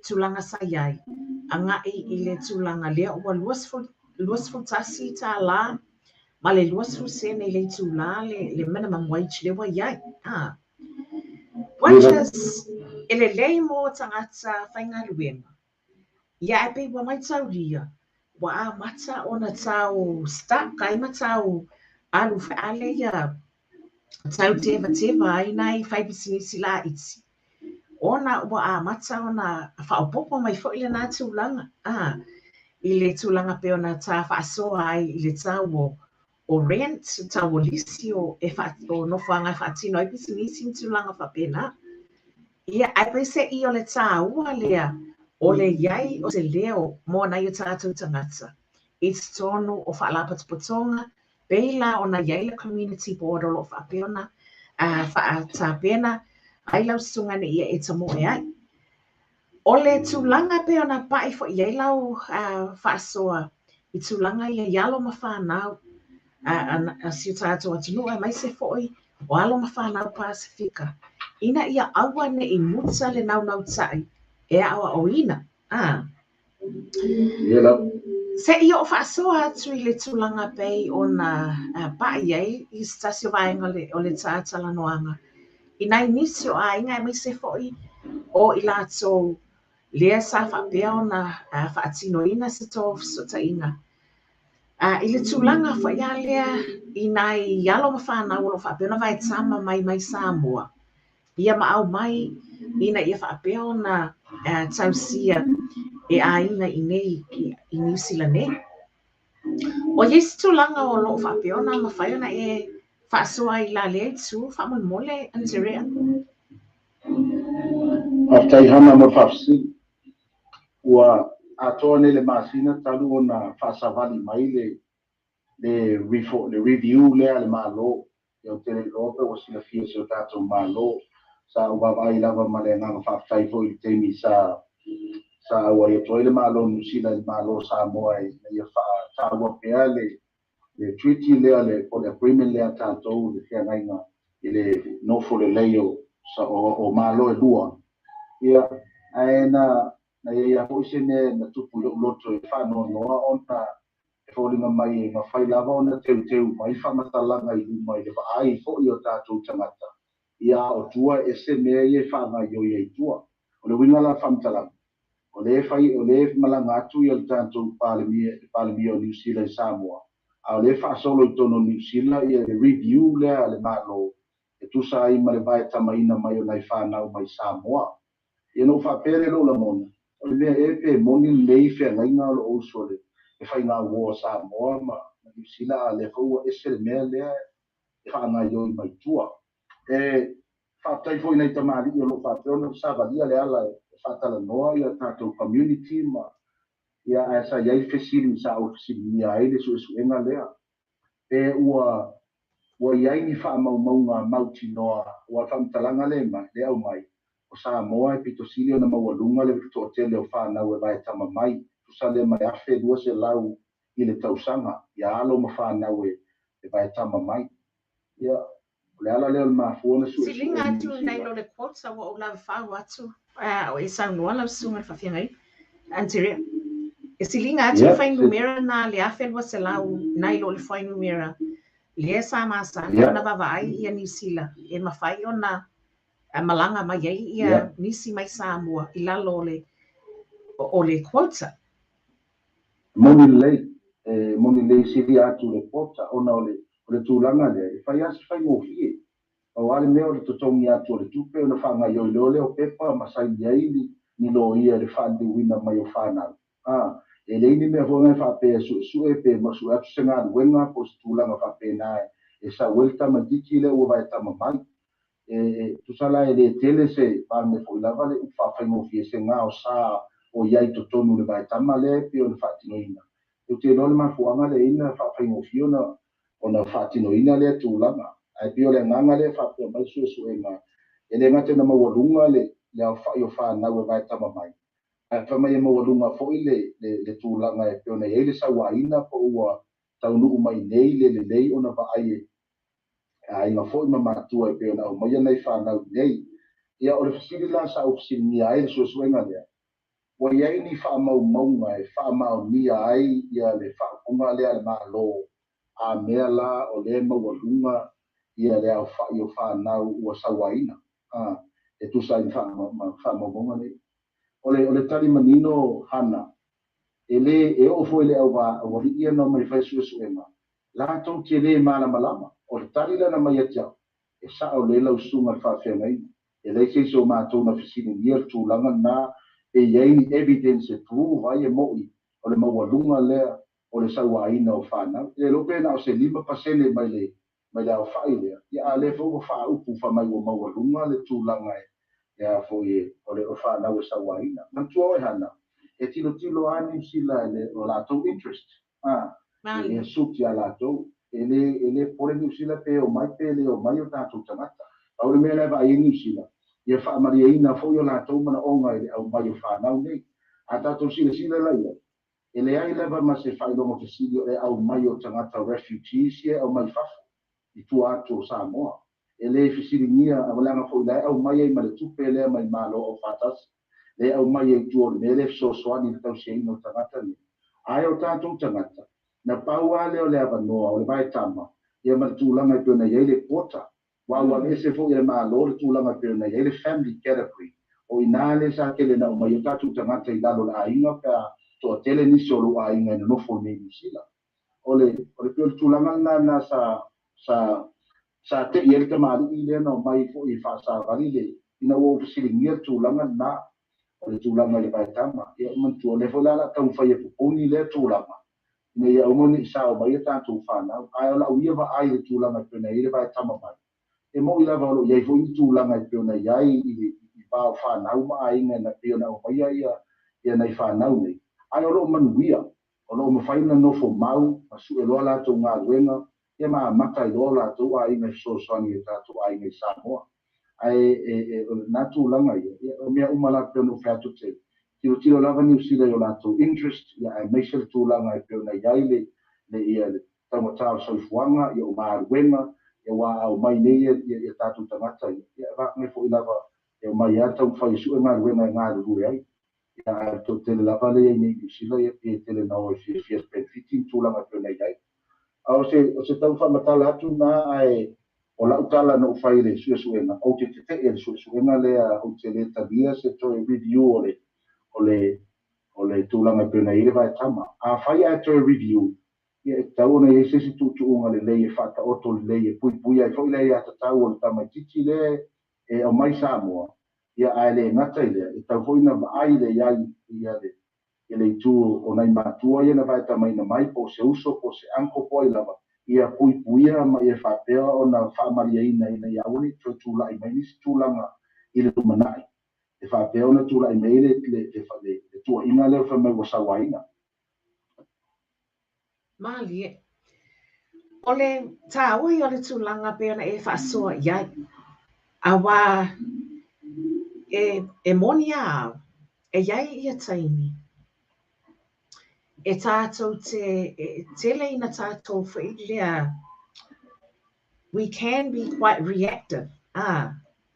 tulaga sa i ai, agai i le tulaga lea ua $21 ma le 20 sene i le itulā le minimum wage lea ua i ai. Which is e lelei mo tagata faigaluega. Ia e pei ua mataulia, ua amata ona tau stuck ai ma tau alu feale ia tau tevateva ai nai fai pisinisi laiti. Ona ua amata ona faaopoopo mai foi lena tulaga. i le tulaga pei ona ta faasoa ai i le tau o rent, tau o lisi o, e fa, o nofoaga e faatino ai pisinisi ma tulaga faapena. Ia, ae peiseai o le tāua lea o le i ai o se leo mo nai o tatou tagata i totonu o faalapotopotoga, pei la ona i ai le community board o lo o faapea ona faatapena ai lau susuga ina ia e tamoe ai. O le tulaga pei ona pai foi i ai lau faasoa i tulaga ia i alo ma fanau a si o tatou atunuu aemaise foi o alo ma fanau Pasefika, ina ia aua ne i muta le naunautai e aoaoina. Ia lau. Se i o faasoa atu i le tulaga pei ona pai ai i se tasi o vaega o le talanoaga i nai nisi o aiga aemaise foi o i latou lea sa faapea ona faatinoina se tou fesootaiga. I le tulaga foi a lea i nai alo ma fanau o lo o faapea ona vaetama mai mai Samoa, ia ma aumai ina ia faapea ona tausia e aiga i nei i Niu Sila nei. O i ai se tulaga o lo o faapea ona mafai ona e faasoa i la lea itu faamolemole, Anterea? Faafetai Hana mo le faafesili. Ua atoa nei le masina talu ona faasavali mai le review lea a le Malo. Ia ou te le iloa pe ua silafia e si o tatou Malo. Sa ou vaavaai lava ma le agaga faafetai foi i le taimi sa auai atu ai le Malo o Niu Sila i le Malo o Samoa ina ia faataua pea le treaty lea po o le agreement lea a tatou le feagaiga i le nofo lelei o Malo e lua. Ia, ae na i ai foi se mea na tupu i lou loto e faanoanoa ona e foliga mai e mafai lava ona teuteu mai faamatalaga i luma i le vaai foi o tatou tagata. Ia o tua e ese mea ia e faagaioi ai tua. O le uiga la faamatalaga, o le fai o le malaga atu ia le tatou Palemia, le Palemia o Niu Sila i Samoa, a o le faasolo i totonu o Niu Sila ia le review lea a le Malo e tusa ai ma le vaetamaina mai o nai fanau mai Samoa. Ia na ou faapea lea lou lagona, o le mea ea pe moni lenei feagaiga o loo uso le faiga uo a Samoa ma Niu Sila, a lea foi ua ese le mea lea e faagaioi mai tua. E faafetai foi nai tamalii o lo o faapea ona savalia le ala e faatalanoa ia tatou community ma ia, ae sa i ai fesili sa ou fesiligia ai le suesuega lea. Pe ua i ai ni faamaumauga mautinoa ua faamatalaga le mai le aumai o Samoa e pito sili ona maualuga le toatele o fanau e vaetama mai, tusa lea ma le 1,200 i le tausaga ia alo ma fanau e vaetama mai. Ia, o le ala lea o le mafua ona suesue Siliga atu nai lo le quota ua ou lavafau atu o e saunoa lau susuga i le faafeagaiga Anterea. E siliga atu le fuainumera na le 1,200 nai lo le fuainumera lea sa masani ona vaavaai ia Niu Sila e mafai ona malaga mai ai ia nisi mai Samoa i lalo o le quota. Moni lelei, e moni lelei sili atu le quota ona o le tulaga lea e fai lava se faigofie. Pau lava le mea o le totogi atu o le tupe ona faagaioi loa lea o pepa ma saini ai ni loia i le faaliliuina mai o fanau. E leai ni mea foi lea faapea e suesue pe ma sue atu se galuega po o se tulaga faapena e sau ai le tamaitiiti lea ua vaetama mai. E tusa la e le tele se vaega foi lava le faafaigofie se gaosa o i ai totonu le vaetama lea e pei ona faatinoina. Ou te iloa le mafuaaga lea ina faafaigofie ona faatinoina lea tulaga. Ae pei o le agaga lea e faapea mai suesuega, e le gata ina maualuga le aofai o fanau e vaetama mai, ae fai mai e maualuga foi le tulaga e pei ona i ai le sauaina po ua taunuu mai nei le lelei ona vaai e aiga foi ma matua e pei ona aumaia nai fanau nei. Ia, o le fesili la sa ou fesiligia ai le suesuega lea, ua i ai ni faamaumauga e faamaonia ai ia le faaupuga lea a le Malo a mea la o lea e maualuga ia le aofai o fanau ua sauaina e tusa ai ma faamaumauga nei? O le tali manino Hana, e le e oo foi le aualii ia na mai fai suesuega latou te le malamalama. O le tali lana mai ia te au, e sao lelei lau susuga i le faafeagaiga, e leai se isi o matou na fesiligia le tulaga lena e i ai ni evidence e prove ai e mo'i. O le maualuga lea o le sauaina o fanau. E le iloa pe na o se 5% mai le mai le aofai lea, ia a o lea foi ua faaupu fai mai ua maualuga le tulaga e a foi o le fanau e sauaina. Manatua oe Hana, e tilotilo lava Niu Sila i le o latou interest, e suit ia latou. E le popole Niu Sila pe omai pe le omai o tatou tagata. Pau le mea la e vaai ai Niu Sila, ia faamalieina foi o latou manaoga i le aumai o fanau nei. A tatou silasila la i ai, e leai lava ma se faailoga fesili o le aumai o tagata refugees ia e aumai fafo i tua atu o Samoa. E le fesiligia, leaga foi la e aumai ai ma le tupe lea mai Malo Aufaatasi, lea e aumai ai i tua o le mea lea e fesoasoani i le tausiaina o tagata nei. Ae o tatou tagata, na pau lava lea o le avanoa o le vaetama ia ma le tulaga e pei ona i ai le quota. Ua aveese foi e le Malo le tulaga e pei ona i ai le family category. O i ina lea sa tele na aumai ai o tatou tagata i lalo o le aiga pe a toatele nisi o lou aiga e nonofo i Niu Sila. O le pei o le tulaga lena sa tei ai le tamalii lea na omai foi e faasavali le ina ua ou fesiligia le tulaga lena o le tulaga i le vaetama. Ia manatua, o lea foi la o le a taumafai e pupuni lea tulaga ina ia aua ne i sao mai a tatou fanau. Ae o lau ia vaai i le tulaga e pei ona i ai le vaetama mai, e moni lava o lo o i ai foi ni tulaga e pei ona i ai i va o fanau ma aiga e pei ona aumaia ia nai fanau nei, ae o lo o manuia, o lo o mafai ona nofo mau ma sue loa latou galuega ia ma amata ai loa o latou aiga e fesoasoani i o tatou aiga i Samoa. Ae o lena tulaga ia, o mea uma la pei ona ou fai atu te tilotilo lava Niu Sila i o latou interest, ia aemaise le tulaga e pei ona i ai le taugata o le soifuaga, ia o galuega, ia ua aumai nei ia tatou tagata ia, ia vave foi lava e omai lava taumafai e sue galuega e galulue ai. Ia ae toatele lava lea i nei Niu Sila ia pe tele na o e fiafia i le benefit ma tulaga e pei ona i ai. A o se tau faamatala atu na, ae o lau tala na ou fai i le suesuega, ou te tetee i le suesuega lea, ou te le talia se toe review o le tulaga e pei ona i ai le vaetama. Afai ae toe review, ia e tatau ona i ai se isi tuutuuga lelei e faataoto lelei e puipui ai foi le aiatatau o le tamaitiiti lea e aumai Samoa, ia ae le gata i lea, e tatau foi ona vaai le i ai ia le itu o nai matua ia na vaetamaina mai, po o se uso, po o se uncle, po o ai lava, ia puipuia ma ia faapea ona faamalieina ina ia aua ne i toe tulai mai nisi tulaga i le lumanai, e faapea ona tulai mai le tuuaiga lea fai mai ua sauaina. Malie. O le tāua ia o le tulaga pei ona e faasoa i ai. Auā e moni a au, e i ai ia taimi e tātou te e tele ina tātou foi lea, we can be quite reactive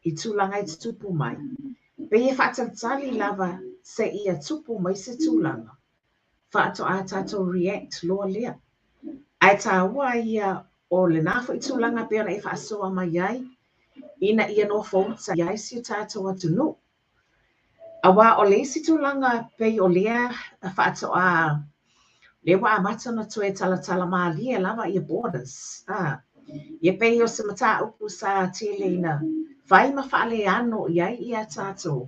i tulaga e tutupu mai. Pei e faatalitali lava se ia tupu mai se tulaga, faatoa tātou react loa lea. Ae tāua ia o lena foi tulaga pei ona e faasoa mai ai, ina ia nofouta i ai si o tātou atunuu. Auā o le isi tulaga pei o lea faatoa lea ua amata ona toe talatala malie lava ia borders. Ia pei o se mataupu sa tele ina fai ma faaleano i ai ia tātou,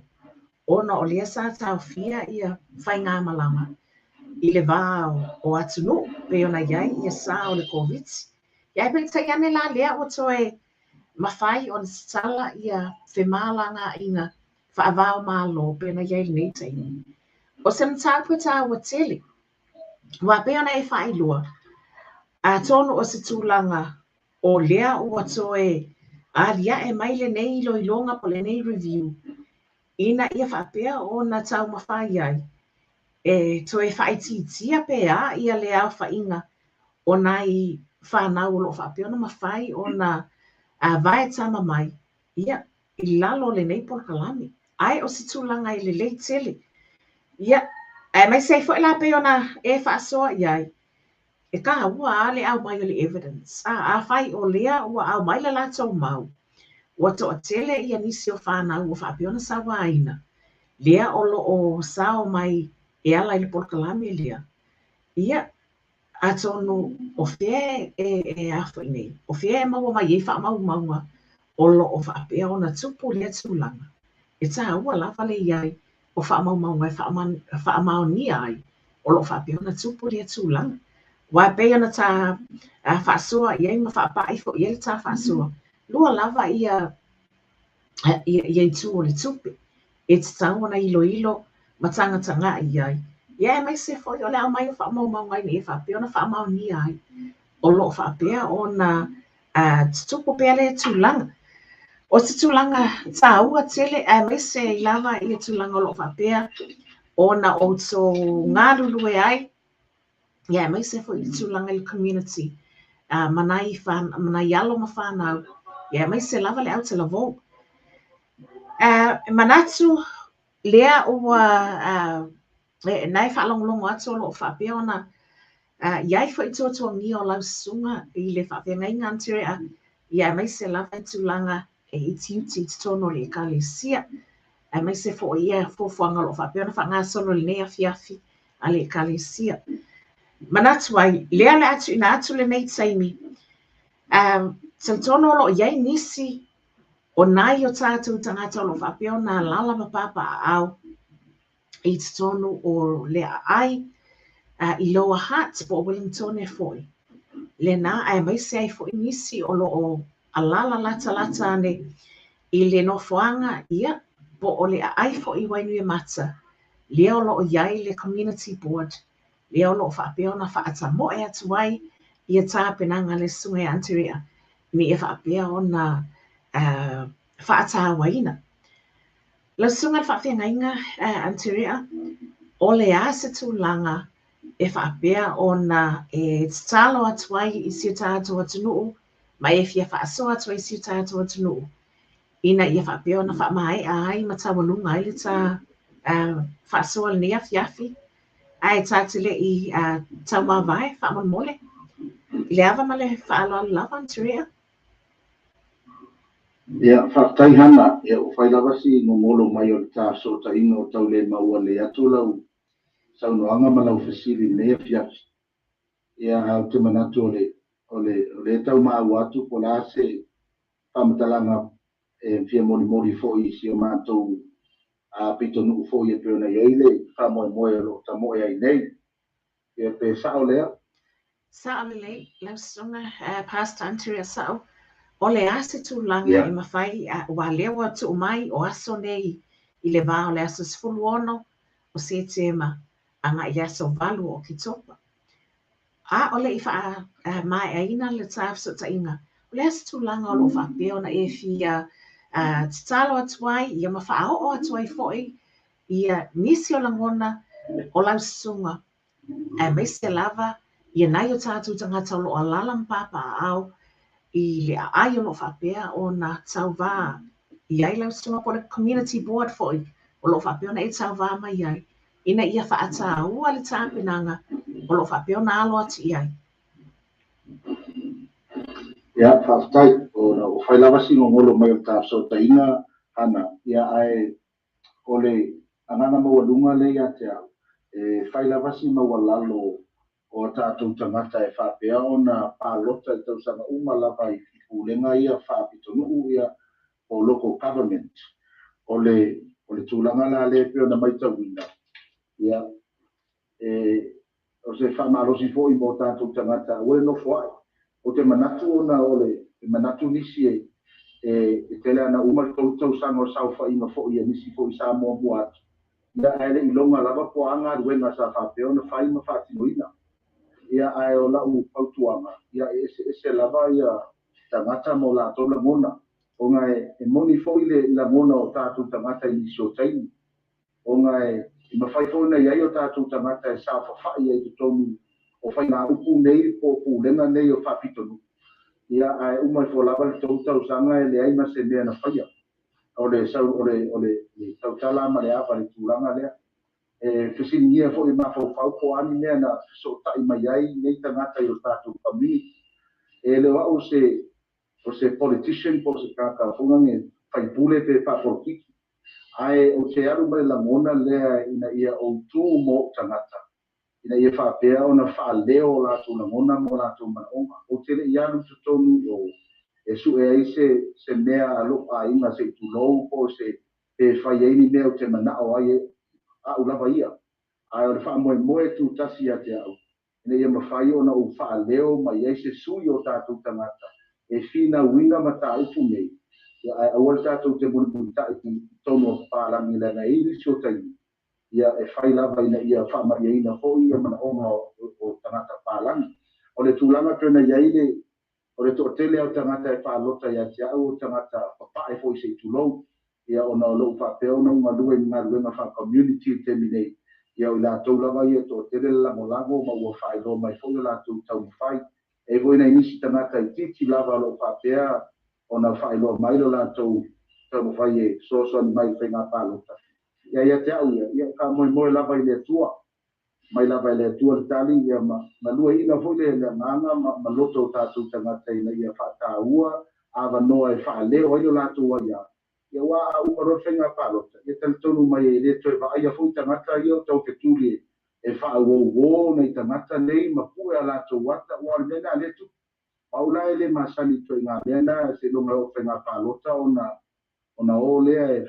ona o lea sa taofia ia faigamalama i le va o atunuu pei ona i ai ia sa o le Koviti. Ia ae peitai ane la lea ua toe mafai ona tatala ia femalagaaiga faava o Malo pei ona i ai lenei taimi. O se mataupu e tāua tele, ua pei ona e faailoa, atonu o se tulaga o lea ua toe aliae mai lenei iloiloga po o lenei review, ina ia faapea ona taumafai ai e toe faaitiitia pe a ia le aofaiga o nai fanau o loo faapea ona mafai ona vaetama mai ia i lalo o lenei polokalame. Ae o se tulaga e lelei tele. Ia, aemaise ai foi la pei ona e faasoa i ai, e tāua a le aumai o le evidence. Afai o lea ua aumai le latou mau, ua toatele ia nisi o fanau ua faapea ona sauaina, lea o loo sao mai e ala i le polokalame lea. Ia, atonu o fea e a foi nei, o fea e maua mai ai faamaumauga o loo faapea ona tupu lea tulaga. E tāua lava le i ai o faamaumauga e faamaonia ai O lo o faapea ona tupu lea tulaga. Aua e pei ona ta faasoa i ai ma faapai foi i ai le ta faasoa, lua lava ia ia itu o le tupe e tatau ona iloilo ma tagatagai i ai. Ia aemaise foi o le aumai o faamaumauga ina ia faapea ona faamaonia ai o lo o faapea ona tutupu pea lea tulaga. O se tulaga taua tele aemaise ai lava ia tulaga o lo o faapea ona outou galulue ai, ia aemaise foi i le tulaga i le community ma nai alo ma fanau, ia aemaise lava le autalavou. E manatu lea ua na e faalogologo atu o lo o faapea ona i ai foi tuatuagia o lau susuga i le faafeagaiga Andrea, ia aemaise lava i tulaga e utiuti i totonu o le ekalesia, aemaise foi ia fuafuaga o lo o faapea ona faagasolo i lenei afiafi a le ekalesia. Manatu ai, lea o le a tuuina atu lenei taimi, talitonu o lo o i ai nisi o nai o tatou tagata o lo o faapea ona alaala ma papaaao i totonu o le aai i Lower Hutt po o Wellingtone foi. Lena aemaise ai foi nisi o lo o alaala latalata ane i le nofoaga, ia, po o le aai foi i Wainuiomata, lea o lo o i ai le community board, lea o lo o faapea ona faatamoe atu ai ia tapenaga a le susuga ia Andrea, ina ia faapea ona faatauaina. Lau susuga i le faafeagaiga Andrea, o le a se tulaga e faapea ona e tatalo atu ai i si o tatou atunuu ma e fia faasoa atu ai i si o tatou atunuu ina ia faapea ona faamaea ai ma taualuga ai le ta faasoa i lenei afiafi, ae ta te le i taumavae faamolemole i le ava ma le faaaloalo lava Andrea. Ia, faafetai Hana. Ia, ua fai lava si gogolo mai o le ta fesootaiga o tau le maua lelei atu lau saunoaga ma lau fesili i lenei afiafi. Ia, ae ou te manatu o le, o le, o lea e tau maua atu po o le a se faamatalaga e fia molimoli foi i si o matou pitonuu foi e pei ona i ai le faamoemoe o lo o tamoe ai nei. Ia, pe sao lea? Sao lelei, lau susuga, Pastor Andrea, sao. O le a se tulaga e mafai, aua lea ua tuu mai o aso nei i le va o le aso 16 o Setema agai i le aso 8 o Oketopa. A o le i faamaeaina le ta fesootaiga, o le a se tulaga o lo o faapea ona e fia tatalo atu ai, ia ma faaoo atu ai foi ia nisi o lagona o lau susuga, aemaise lava ia nai o tatou tagata o lo o alaala ma papaaao i le aai o lo o faapea ona tauva i ai lau susuga po o le community board foi o lo o faapea ona e tauva mai ai, ina ia faataua le tapenaga o lo o faapea ona alo atu i ai. Ia, faafetai. Ona ua fai lava si gogolo mai o le ta fesootaiga, Hana. Ia, ae o le agaga maualuga lea ia te au, e fai lava si maualalo o a tatou tagata e faapea ona palota i tausaga uma lava i pulega ia faapitonuu ia po o local government. O le o le tulaga la lea e pei ona matauina, ia, e o se faamalosi foi mo tatou tagata aua le nofoai. Ou te manatu ona o le manatu nisi e e tele ana uma le 3 tausaga o le saofaiga foi a nisi foi sa muamua atu, ia ae le i iloga lava po o a galuega sa faapea ona fai ma faatinoina. Ia ae o lau fautuaga, ia e eseese lava ia tagata ma o latou lagona, ona e moni foi le lagona o tatou tagata i nisi o taimi, ona e mafai foi ona i ai o tatou tagata e saofafai ai i totonu o faigaupu nei po o pulega nei o faapitonuu, ia ae uma ifo lava le 3 tausaga e leai ma se mea na faia. O le o le o le tautala ma le ava i le tulaga lea. E fesiligia foi e mafaufau po o a ni mea na fesootai mai ai nei tagata i o tatou community. E le o au se o se politician po o se tagata foi lea faipule pe faapolokiki, ae ou te alu ma le lagona lea ina ia ou tu mo ou tagata, ina ia faapea ona faaleo o latou lagona ma o latou manaoga. Ou te le i alu i totonu o e sue ai se mea a lou aiga se i tulou po o se pe fai ai ni mea ou te manao ai au lava ia. Ae o le faamoemoe e tutasi ia te au, ina ia mafai ona ou faaleo mai ai se sui o tatou tagata e finauina mataupu nei, ia, ae aua le tatou te mulimulitai i totonu o papalagi leaga e i ai nisi o taimi, ia, e fai lava ina ia faamalieina foi ia manaoga o tagata papalagi. O le tulaga pei ona i ai le, o le toatele lava o tagata e palota ia te au o tagata papae foi se i tulou, ia, ona o lou faapea ona ou galue i galuega faa-community i le taimi nei, ia, o i latou lava ia e toatele le lagolago ma ua faailoa mai foi o latou taumafai. E i ai foi nai nisi tagata itiiti lava o lo o faapea ona faailoa mai lo latou taumafai e fesoasoani mai i faiga palota. Ia, ia te au ia, ia, e faamoemoe lava i le Atua, mai lava e le Atua le tali, ia, ma galueaiina foi le agaga ma loto o tatou tagata ina ia faataua avanoa e faaleo ai lo latou aiā. Ia, aua a uma loa le faiga palota, ia talitonu mai e le toe vaaia foi tagata ia o taufetuli e faauouo nai tagata nei ma pue a latou ata, aua o le mea lena lea e tupu. O au la e le masani i ituaiga mea na, seiloga e oo i faiga palota ona o lea e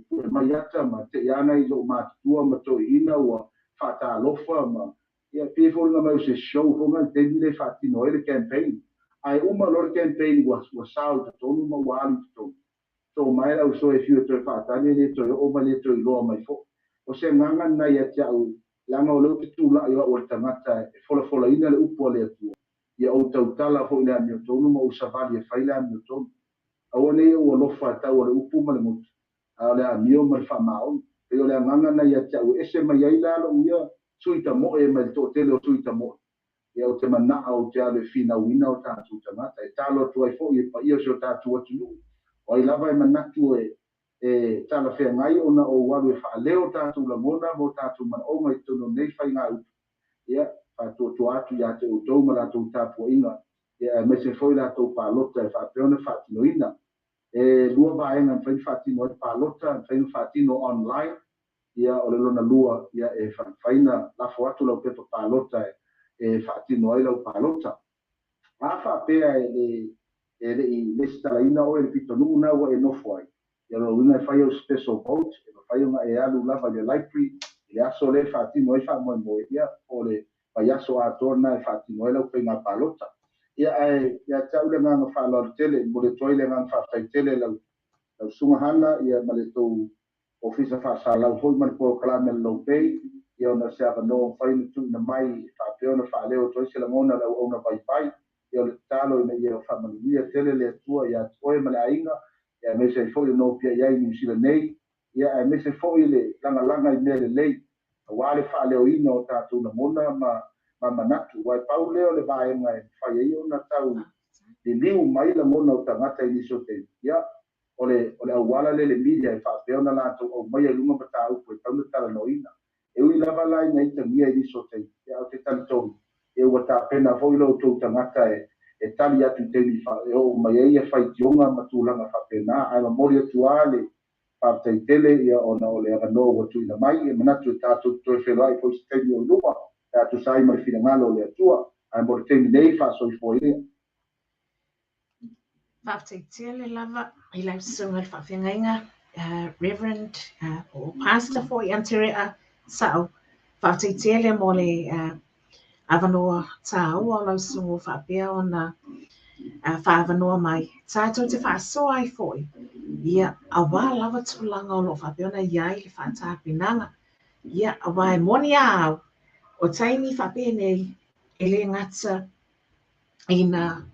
pue mai ata ma te i lava nai loomatutua ma toeaiina ua faatalofa ma, ia, pei e foliga mai o se show foi lena i le taimi lea e faatino ai le campaign. Ae uma loa le campaign ua sao i totonu ma ua alu i totonu, to mai le auso e fiu e toe faatali e le toe oo ma le toe iloa mai foi. O se agaga lena ia te au, leaga o lea ou te tulai o au o le tagata e folafolaina le upu a le Atua, ia ou tautala foi i le amiotonu ma ou savali e fai le amiotonu. Aua ne i ou alofa e tau o le upu ma le gutu, a o le amio ma le faamaoni. Pei o le agaga lena ia te au e ese mai ai la lou ia sui tamoe mai le toatele o sui tamoe. Ia, ou te manao ou te alu e finauina o tatou tagata. E talo atu ai foi e paia o si o tatou atunuu, o ai lava e manatu e talafeagai ona ou alu e faaleo o tatou lagona ma o tatou manaoga i totonu o nei faigaupu, ia, faatuatua atu ia te outou ma latou tapuaiga, ia, aemaise foi latou palota e faapea ona faatinoina. E lua vaega e mafai ona faatino ai le palota, e mafai ona faatino online, ia, o le lona lua, ia, e mafai ona lafo atu lau pepa palota e faatino ai lau palota. A faapea e le i lesitalaina oe i le pitonuu na ua e nofo ai, ia, lona uiga e fai au special vote, e mafai ona e alu lava i le library i le aso lea e faatino ai faamoemoe, ia, po o le vaiaso atoa lena e faatino ai lau faiga palota. Ia, ae ia te au le agaga faaaloalo tele, momoli atu ai le agaga faafetai tele lau susuga Hana, ia, ma le tou ofisa faasalau foi ma le polokalame a le Low Pay, ia, ona o se avanoa ua mafai ona tuuina mai e faapea ona faaleo atu ai se lagona o le auauna vaivai. Ia, o le tatalo ina ia faamanuia tele le Atua ia te oe ma le aiga, ia, aemaise ai foi o nopiai ai i Niu Sila nei, ia, aemaise foi le lagalaga i mea lelei aua le faaleoina o tatou lagona ma manatu. Aua e pau lea o le vaega e mafai ai ona tau liliu mai lagona o tagata i nisi o taimi, ia, o le auala lea le media e faapea ona latou aumaia i luga mataupu e tau na talanoaina. E ui lava la ina itagia i nisi o taimi, ia, ou te talitonu, ia, ua tapena foi lo outou tagata e tali atu i taimi e oo mai ai ia faitioga ma tulaga faapena. Ae momoli atu lava le faafetai tele, ia, ona o le avanoa ua tuuina mai. E manatu e tatou toe feiloai foi se taimi o i luma pe a tusa ai ma le finagalo o le Atua. Ae mo le taimi nei, faasoifua ia. Faafetai tele lava i lau susuga i le faafeagaiga, Reverend o Pastor foi Anterea Sa'o. Faafetai tele mo le avanoa tāua o lau susuga ua faapea ona faaavanoa mai tatou te faasoa ai foi, ia, aua lava tulaga o lo o faapea ona i ai le faatapenaga. Ia, aua e moni a au, o taimi faapenei e le gata ina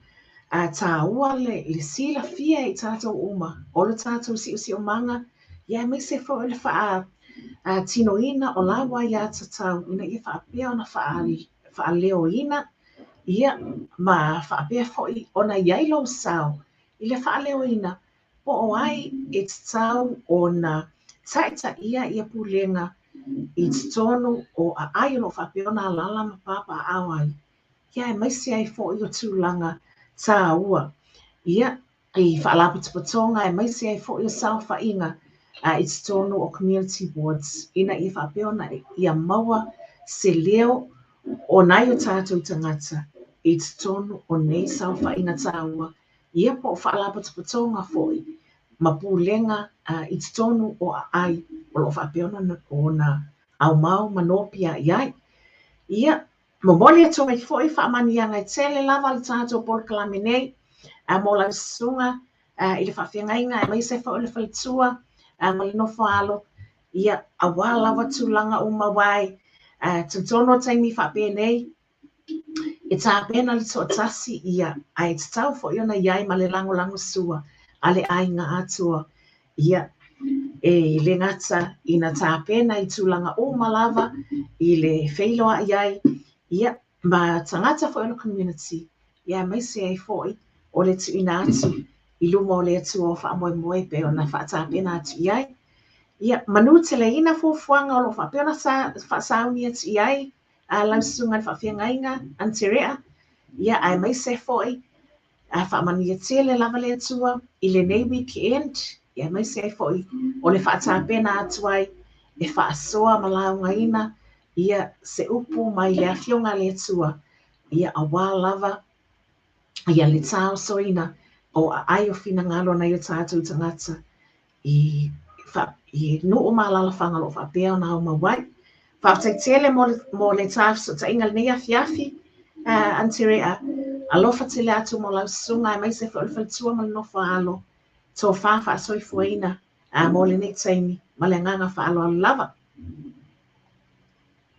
tāua le silafia i tatou uma o le tatou siosiomaga, ia, aemaise foi o le faatinoina o lau aiatatau ina ia faapea ona faaleoina, ia, ma faapea foi ona i ai lou sao i le faaleoina po o ai e tatau ona taitaia ia pulega i totonu o aai o lo o faapea ona alaala ma papaaao ai, ia, aemaise ai foi o tulaga tāua, ia, i faalapotopotoga, aemaise ai foi o saofaiga i totonu o community boards ina ia faapea ona ia maua se leo o nai o tatou tagata i totonu o nei saofaiga tāua, ia, po o faalapotopotoga foi ma pulega i totonu o aai o lo o faapea ona aumao ma nopiai ai. Ia, momoli atu ai foi faamanuiaga e tele lava le tatou polokalame nei mo lau susuga i le faafeagaiga aemaise foi o le faletua ma le nofo alo, ia, aua lava tulaga uma aua e talitonu o taimi faapenei e tapena le toatasi, ia, ae tatau foi ona i ai ma le lagolagosua a le aiga atoa, ia, e le gata ina tapena i tulaga uma lava i le feiloai ai, ia, ma tagata foi o le community, ia, aemaise ai foi o le tuuina atu i luma o le Atua o faamoemoe pei ona faatapena atu i ai. Ia, manuteleina fuafuaga o lo o faapea ona faasauni atu i ai a lau susuga i le faafeagaiga Anterea, ia, aemaise foi a faamanuia tele lava le Atua i lenei weekend, ia, aemaise ai foi o le faatapena atu ai e faasoa ma laugaina ia se upu mai le afioga a le Atua, ia, aua lava ia le taosoina o aai o finagalo nai o tatou tagata i, i nuu ma alaalafaga o lo o faapea ona aumau ai. Faafetai tele mo le, mo le ta fesootaiga lenei afiafi, Anterea. Alofa tele atu mo lau susuga aemaise foi o le faletua ma le nofo a alo. Tofa faasoifuaina mo lenei taimi ma le agaga faaaloalo lava.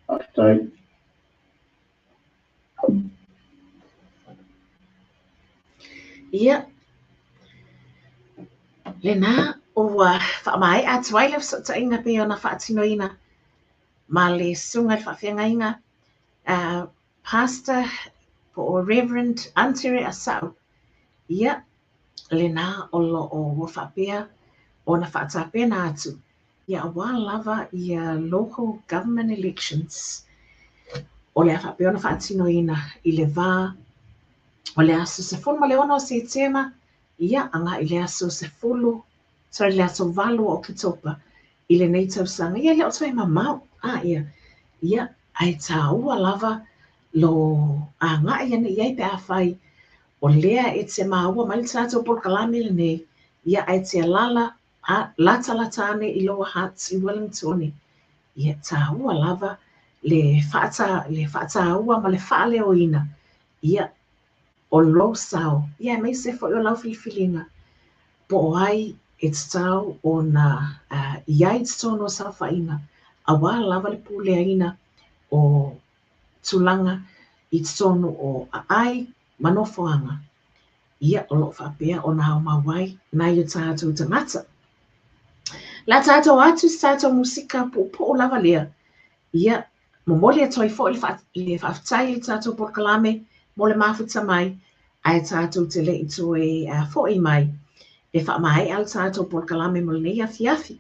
Faafetai. Ia, lena ua faamaea atu ai le fesootaiga pei ona faatinoina ma le susuga i le faafeagaiga Pastor po o Reverend Antere Asau. Ia, lena o lo o ua faapea ona faatapena atu Ia aua lava ia local government elections o le a faapea ona faatinoina i le va o le aso 16 o Setema ia agai i le aso 10, sorry, le aso 8 o Oketopa i lenei tausaga. Ia e le o toe mamao, a ia, ia ae taua lava lo agai ane i ai pe afai o lea e te maua mai le tatou polokalame lenei, ia ae te alaala a latalata ane i Lower Hutt i Wellington, ia taua lava le faata, le faataua ma le faaleoina, ia, o lou sao, ia aemaise foi o lau filifiliga, po o ai e tatau ona i ai i totonu o saofaiga, aua lava le puleaina o tulaga i totonu o aai ma nofoaga. Ia, o lo o faapea ona aumau ai nai o tatou tagata. La tatou atu se tatou musika puupuu lava lea. Ia, momoli atu ai foi le, fa le faafetai i le tatou polokalame mo le mafuta mai, ae tatou te le i toe foi mai e faamaea le tatou polokalame mo lenei afiafi.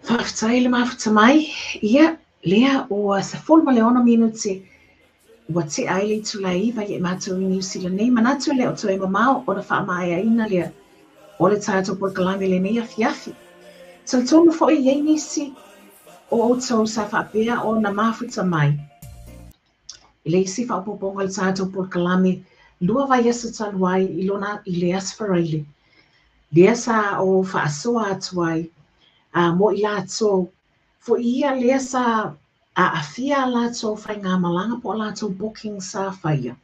Faafetai le mafuta mai, ia, lea ua 16 minute ua tea ai le itula e 9 ia i matou i Niu Sila nei. Manatu e le o toe mamao ona faamaeaina lea o le tatou polokalame i lenei afiafi. Talitonu foi e i ai nisi o outou sa faapea ona mafuta mai i le isi faaopoopoga o le tatou polokalame lua vaiaso talu ai i lona i le Aso Faraile. Lea sa ou faasoa atu ai mo i latou foi ia lea sa aafia a latou faigamalaga po o latou booking sa faia.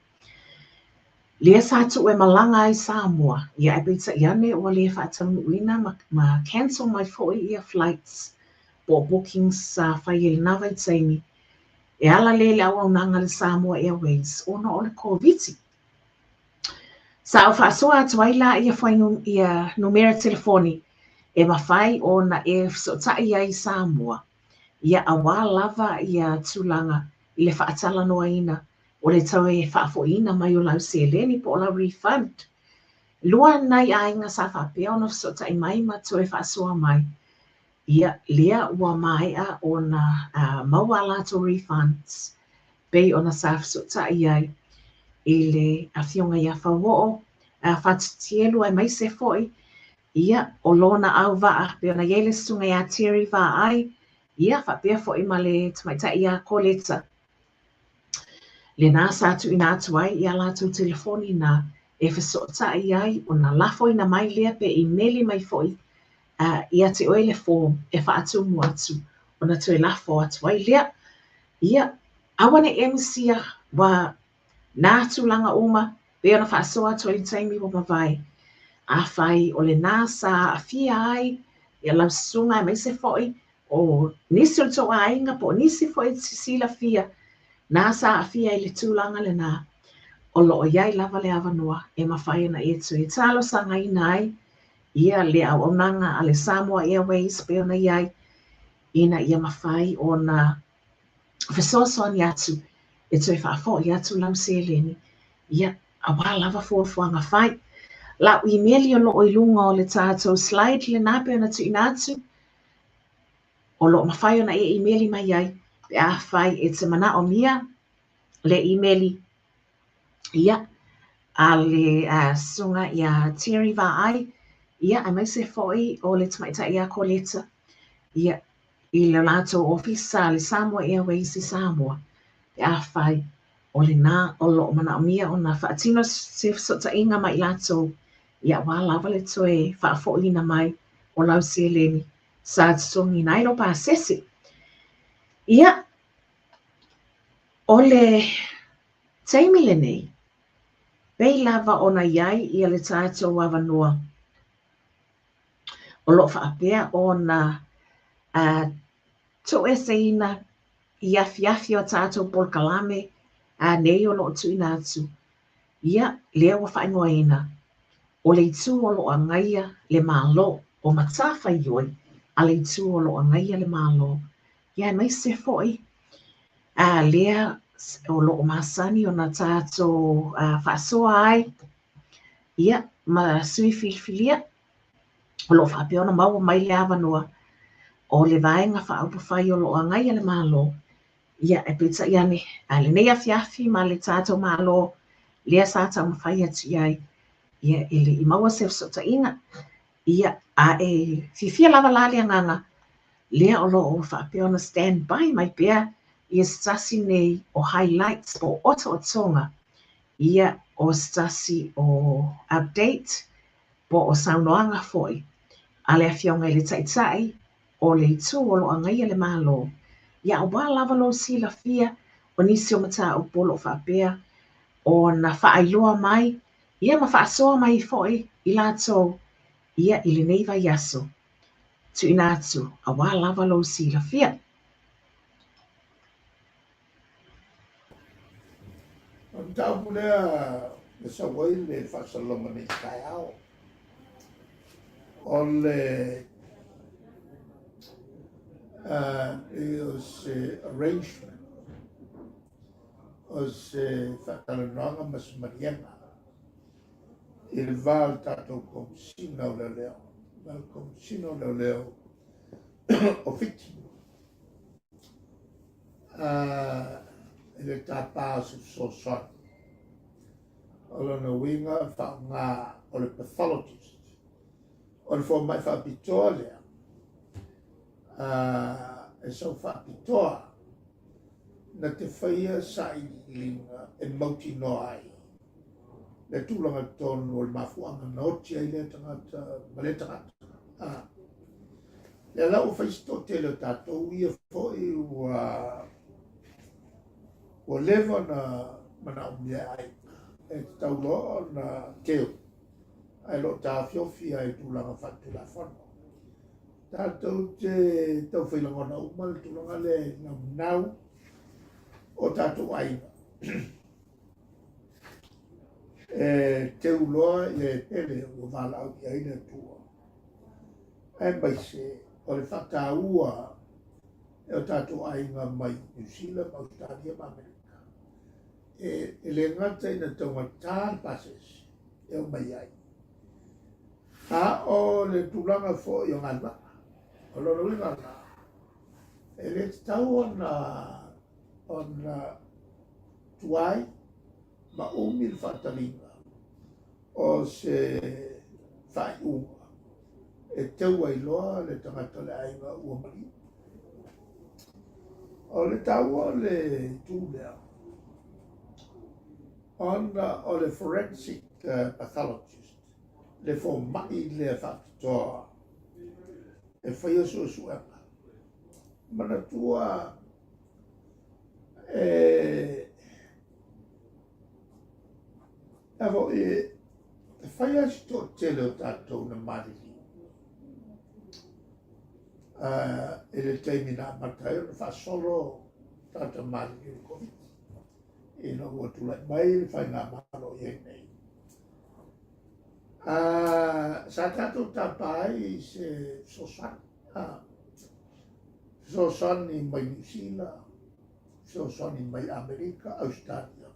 Lea sa tuu e malaga ai Samoa, ia ae peitai ane ua le faataunuuina ma, ma cancel mai foi ia flights po o bookings sa faia i lena vaitaimi e ala lea i le auaunaga a le Samoa Airways ona o le Koviti. Sa ou faasoa atu ai la ia ia numera telefoni e mafai ona e fesootai ai i Samoa, ia auā lava ia tulaga i le faatalanoaina o le toe faafoiina mai o lau seleni po o lau refund. Lua nai aiga sa faapea ona fesootai mai ma toe faasoa mai, ia lea ua maea ona maua a latou refunds pei ona sa fesootai ai i le Afioga ia Fauoo Fatutielu aemaise foi ia o lona auvaa pei ona i ai le Susuga ia Terry Vaai, ia faapea foi ma le tamaitai ia Koleta. Lena sa tuuina atu ai ia latou telefoni na e fesootai ai ona lafoina mai lea pe imeli mai foi ia te oe le form e faatumu atu ona toe lafo atu ai lea. Ia, aua ne i e misia, ua nā tulaga uma, pei ona faasoa atu ai i le taimi ua mavae. Afai o lenā sa aafia ai ia lau susuga aemaise foi o nisi o le tou aiga po o nisi foi e te silafia nā sa aafia i le tulaga lenā, o lo o i ai lava le avanoa e mafai ona e toe talosagaina ai ia le auaunaga a le Samoa Airways pei ona i ai ina ia mafai ona fesoasoani atu e toe faafoi atu lau seleni, ia, auā lava fuafuaga fai. Lau imeli o lo o i luga o le tatou slide lenā pei ona tuuina atu, o lo o mafai ona e imeli mai ai pe afai e te manaomia le imeli, ia, a le susuga ia Terry Vaai, ia, aemaise foi o le tamaitai ia Koleta, ia, i le latou ofisa le Samoa Airways i Samoa, pe afai o lenā o lo o manaomia ona faatino se fesootaiga ma i latou, ia, auā lava le toe faafoiina mai o lau seleni sa totogiina ai lou pasese. Ia, o le taimi lenei, pei lava ona i ai ia le tatou avanoa o lo o faapea ona tuueseina i afiafi o tatou polokalame nei o lo o tuuina atu. Ia, lea ua faaigoaina o le itu o lo o agaia le Malo, o matafaioi a le itu o lo o agaia le Malo. Ia, aemaise foi lea o lo o masani ona tatou faasoa ai, ia, ma sui filifilia o lo o faapea ona maua mai le avanoa o le Vaega Faaupufai o lo o agaia le Malo. Ia, e peitai ane, a lenei afiafi ma le tatou Malo lea sa taumafai atu i ai, ia, e le i maua se fesootaiga. Ia, a e fiafia lava la le agaga, lea o lo o faapea ona stand by mai pea ia se tasi nei o highlights po o otootoga, ia, o se tasi o update po o saunoaga foi a le Afioga i le Taitai o le itu o lo o agaia le Malo, ia auā lava lou silafia o nisi o mataupu o lo o faapea ona faailoa mai, ia ma faasoa mai foi i latou, ia i lenei vaiaso. Tuuina atu, auā lava lou silafia. O le mataupu lea na sau ai le faasalalauga nei taeao, o le o se arrangement, o se faatalanoaga ma se maliega i le va o le tatou Komesina o Leoleo ma le Komesina o Leoleo o Fiti i le tapa o se fesoasoani. O lona uiga faaaoga o le pathologist. O le fomai faapitoa lea e sau faapitoa na te faia sailiiliga e mautinoa ai. le tulaga tonu o le mafuaaga na oti ai lea tagata ma lea tagata. A, lea la ua fai si toatele o tatou ia foi ua ua leva ona manaomia e aiga e tatau loa ona teu ae lo o taofiofi ai tulaga faaletulafono. Tatou te taufai lagona uma le tulaga lea i naunau o tatou aiga. E teu loa ia e pele ua valaau i ai le Atua. Aemaise o le faataua e o tatou aiga mai Niu Sila ma Ausetalia ma Amerika. E le gata ina taugata le pasese e omai ai, a o le tulaga foi o galuega. O lona uiga la, e le tatau ona tuai ma umi le faataliga o se faaiuga e teu ai loa le tagata o le aiga ua maliu. O le taua o le itu lea, ona o le forensic pathologist, le fomai lea faapitoa e faia suesuega, manatua e a foi e fai lava si toatele o tatou na maliliu i le taimi na amata ai ona faasolo tagata maliliu i le Koviti ina ua tulai mai le faigamalo i ai nei. Sa tatou tapa ai i se fesoasoani, fesoasoani mai Niu Sila, fesoasoani mai Amerika, Ausetalia.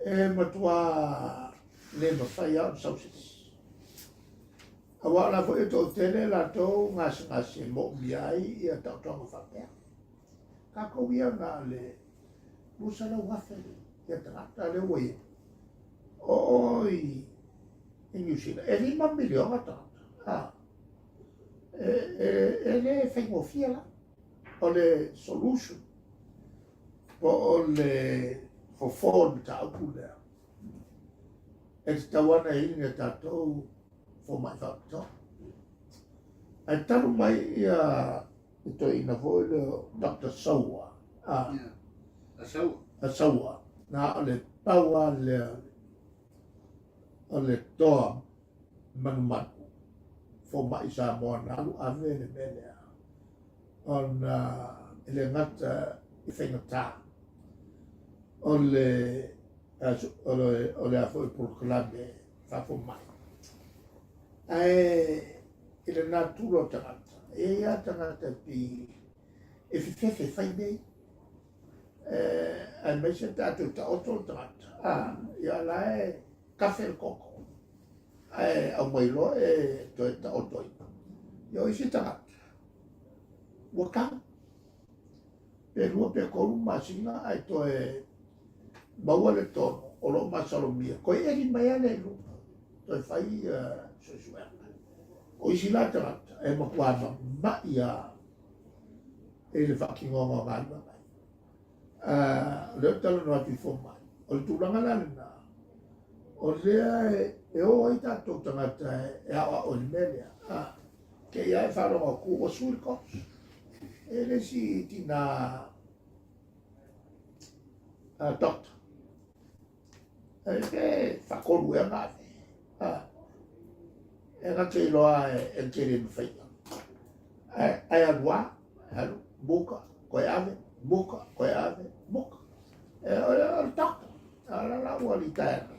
E matua le mafai lava ona sau se isi. Aua o la foi e toatele latou gasegase e moomia ai ia taotoga faapea. Tatou ia na o le 200,000 ia tagata lea ua i ai. O o i Niu Sila, e 5 miliona tagata. A, e le faigofie la. O le solution po o le fofo o le mataupu lea, e tatau lava ona i ai ni a tatou fomai faapitoa. Ae talu mai ia le toeaina foi lea o Dr. Saua, a Saua, na o le pau lava lea o le toa manumanu fomai Samoa na alu ave le mea lea ona e le gata i faigata o le o le a foi polokalame faafomai ae i le natura o tagata e i ai lava tagata e pei e fefefe fai mea aemaise tatou taoto le tagata ia la e kafe le koko ae aumai loa e toe taoto ai. Ia o isi tagata, ua tau. Pe 2 pe 3 masina ae toe maua le tonu o lo o masalomia. Toe eli mai lava lea i luga, toe fai suesuega. O isi la tagata, e matua mamai lava i le faatinoga o galuega. O lea ou te talanoa atu i fomai. O le tulaga la lena, o lea e o ai tatou tagata e aoao i le mea lea. Te i lava e faalogo atu ua sui le course. E le isi tina doctor. E pe faatolu ea na ave. E na te iloa e te le mafaia. Ae alu lava, alu, muka, koe ave, muka, koe ave, muka. E o le doctor. A la la ua litaea.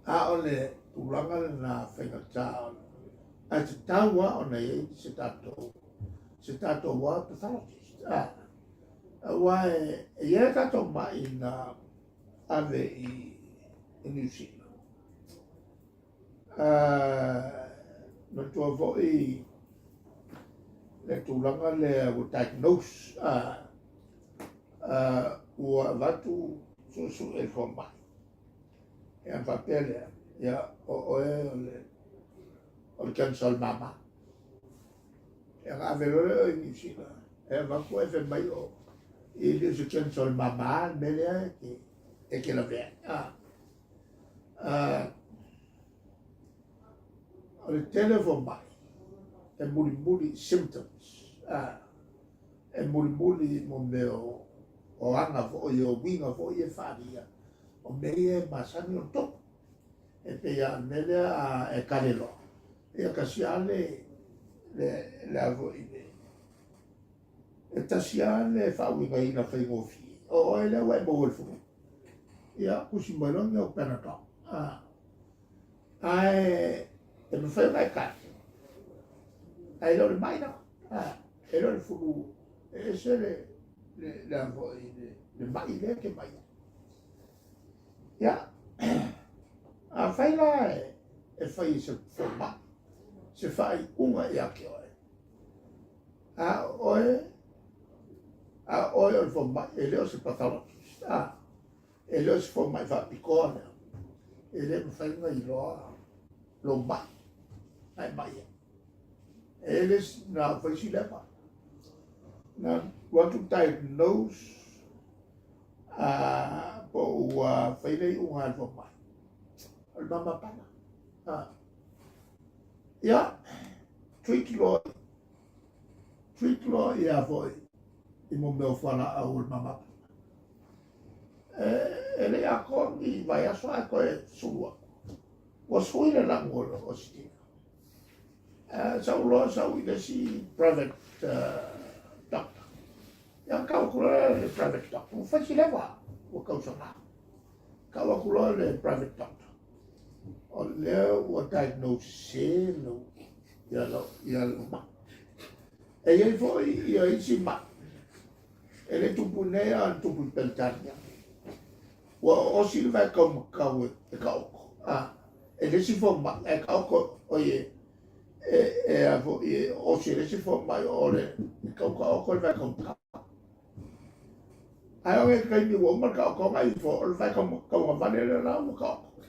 A o le tulaga lena faigata ae tatau lava ona i ai se tatou lava pathologist. Aua e i ai tatou mai na ave i Niu Sila. Manatua foi le tulaga lea ua diagnose ua avatu suesue e le fomai. Ia ona faapea lea, ia o oe o le cancer o le mama. Ia ona ave loa lea i Niu Sila, e avatu ae fai mai o, e le o se cancer o le mama le mea lea e te lavea ai. O le tele o fomai e mulimuli i symptoms, e mulimuli i mo mea o aga foi, o uiga foi e faaalia, o mea ia e masani ona tupu. E pei lava o le mea lea a e kale loa, ia tasi lava le, le, le a foi le, e tasi lava le faauigaina faigofie, o oe lea ua e maua i le fulu. Ia, tusi mai loa ni au Panadol. Ae e mafai ona e kale, ae le o le mai la, e le o le fulu, e ese le, le, le, a foi, le, le mai lea e te mai ai. Ia, afai la e fai e se fomai, se faaiuga ia te oe, a oe, a oe o le fomai, e le o se pathologist, e le o se fomai faapitoa lea, e le mafai ona iloa lou mai, na e mai ai. E le na fai si leva. Na alu atu diagnose po ua fai le iuga a le fomai. O le mama pala. Ia, treat loa, treat loa ia foi i mo mea o fualaau o le mama pala. E le i atoa ni vaiaso ae toe sulu atu. Ua sui le lanu o si tina. Sa ou loa sau i le isi private doctor. Ia tau atu loa le private doctor. Ua fai si leva, ua tausaga. Tau atu loa le private doctor. O lea ua diagnose sese lau, ia lau, ia lau mai. E i ai foi ia isi mai. E le tupu i nei a o le tupu i Peretania. Ua oosi le vaekaumakau e taoto, a, e le isi fomai, ae taoto oi e, e, e a foi e oosi e le isi fomai o le e tau taoto le vaekaumakau. Ae o le taimi ua uma le taotoga ifo, o le vaekaukau lea la ua taoto.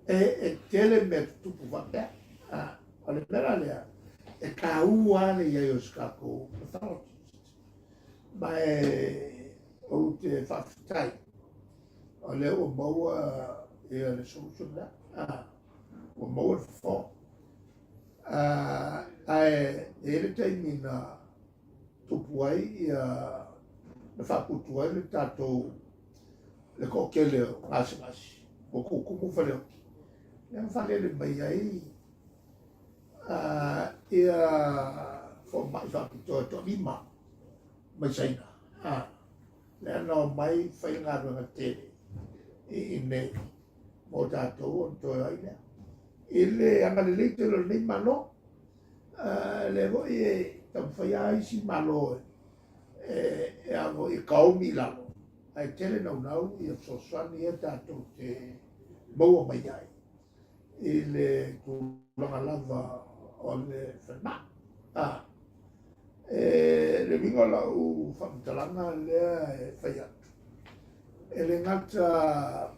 E, e tele mea tutupu faapea. A, o le mea la lea, e taua lava le i ai o se tatou pathologist. Ma e ou te faafetai o lea ua maua ia le solution lea, ua maua le fofo. Ae e i ai le taimi na tupu ai ia, na faaputu ai le tatou, le toatele o gasegase ua tutumu faleoti, lea na faalele mai ai ia fomai faapitoa e toalima mai Saina. Lea na omai fai le galuega tele i inei mo tatou ona toe ai lea. I le agalelei tele o lenei Malo, lea foi e taumafai lava isi Malo e a foi e kaomi i lalo, ae tele naunau ia fesoasoani ia tatou te maua mai ai i le tulaga lava o le falemai. E le uiga o lau faamatalaga lea e fai atu, e le gata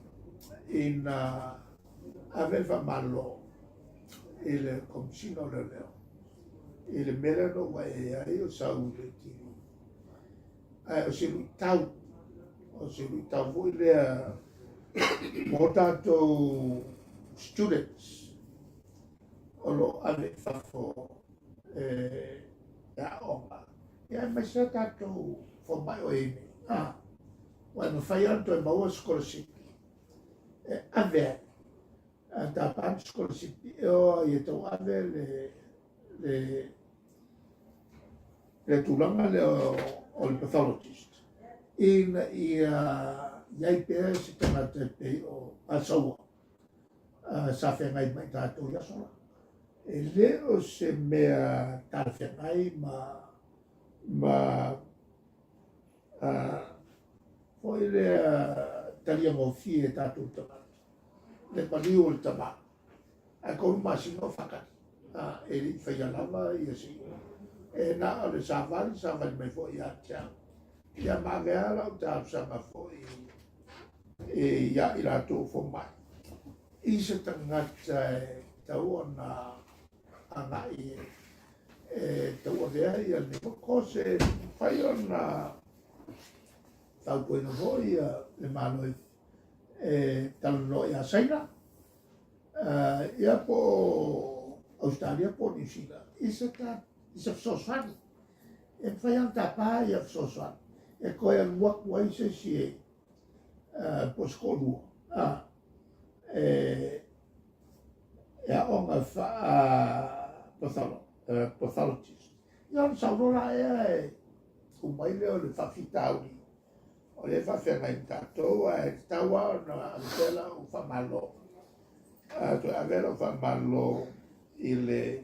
ina ave le faamalo i le Komesina o Leoleo i le mea lea na ou vaai ai o sau i le TV, ae o se luitau, o se luitau foi lea mo tatou students o lo o ave i fafo e aoga, ia aemaise lava tatou fomai o i ai nei, aua e mafai lava ona toe maua sikolasipi e ave ai, a tapa le sikolasipi e o ai e tauave le le tulaga lea o le pathologist ina ia i ai pea se tagata e pei o Asaua sa feagai ma i tatou i aso la. E le o se mea talafeagai ma ma foi lea talia gofie e tatou tagata le maliu o le tama. Ae 3 masina o faatali, e le i faia lava ia se iuga. E na o le savali, savali mai foi ia te au. Ia ma avea lau talosaga foi ia i latou fomai i se tagata e tatau ona agai e tauavea ia lenei course e mafai ona fautuaina foi le Malo. e talanoa ia Saina, ia po o Ausetalia po o Niu Sila i se i se fesoasoani. E mafai lava ona tapa ia fesoasoani e toe alu atu ai se isi e po o se toalua e aoga faa-pathologist. Ia ona sau loa la ea e uma ai lea o le faafitauli o lea e faafeagai ma tatou, ae tatau lava ona ave pea lau faamalo, toe ave lau faamalo i le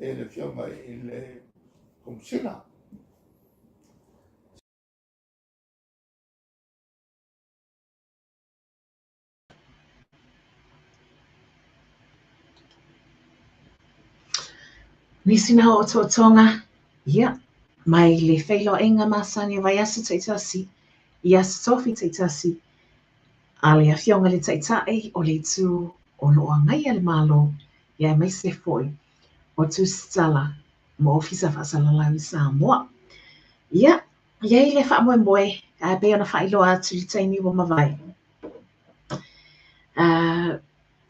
i le Afioga i le Komesina. Nisi na otootoga, ia, mai le feiloaiga masani o vaiaso taitasi i Aso Tofi taitasi a le Afioga i le Taitai o le Itu o lo o agaia le Malo, ia aemaise foi o tusitala ma Ofisa Faasalalau i Samoa. Ia, e i ai le faamoemoe e pei ona faailoa atu i le taimi ua mavae.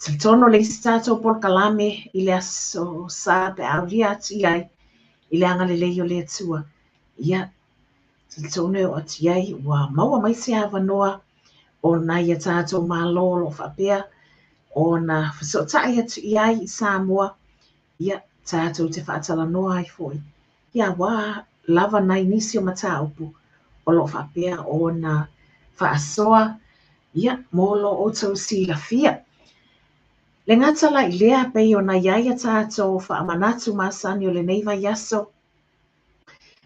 Talitonu le isi tatou polokalame i le aso sa pe a aulia atu i ai i le agalelei o le Atua. Ia, talitonu e oo atu i ai ua maua mai se avanoa o nai a tatou Malo o lo o faapea ona fesootai atu i ai i Samoa, ia, tatou te faatalanoa ai foi Ia aua lava nai nisi o mataupu o lo o faapea ona faasoa, ia, mo lo outou silafia. Le gata la i lea, pei ona i ai a tatou faamanatu masani o lenei vaiaso,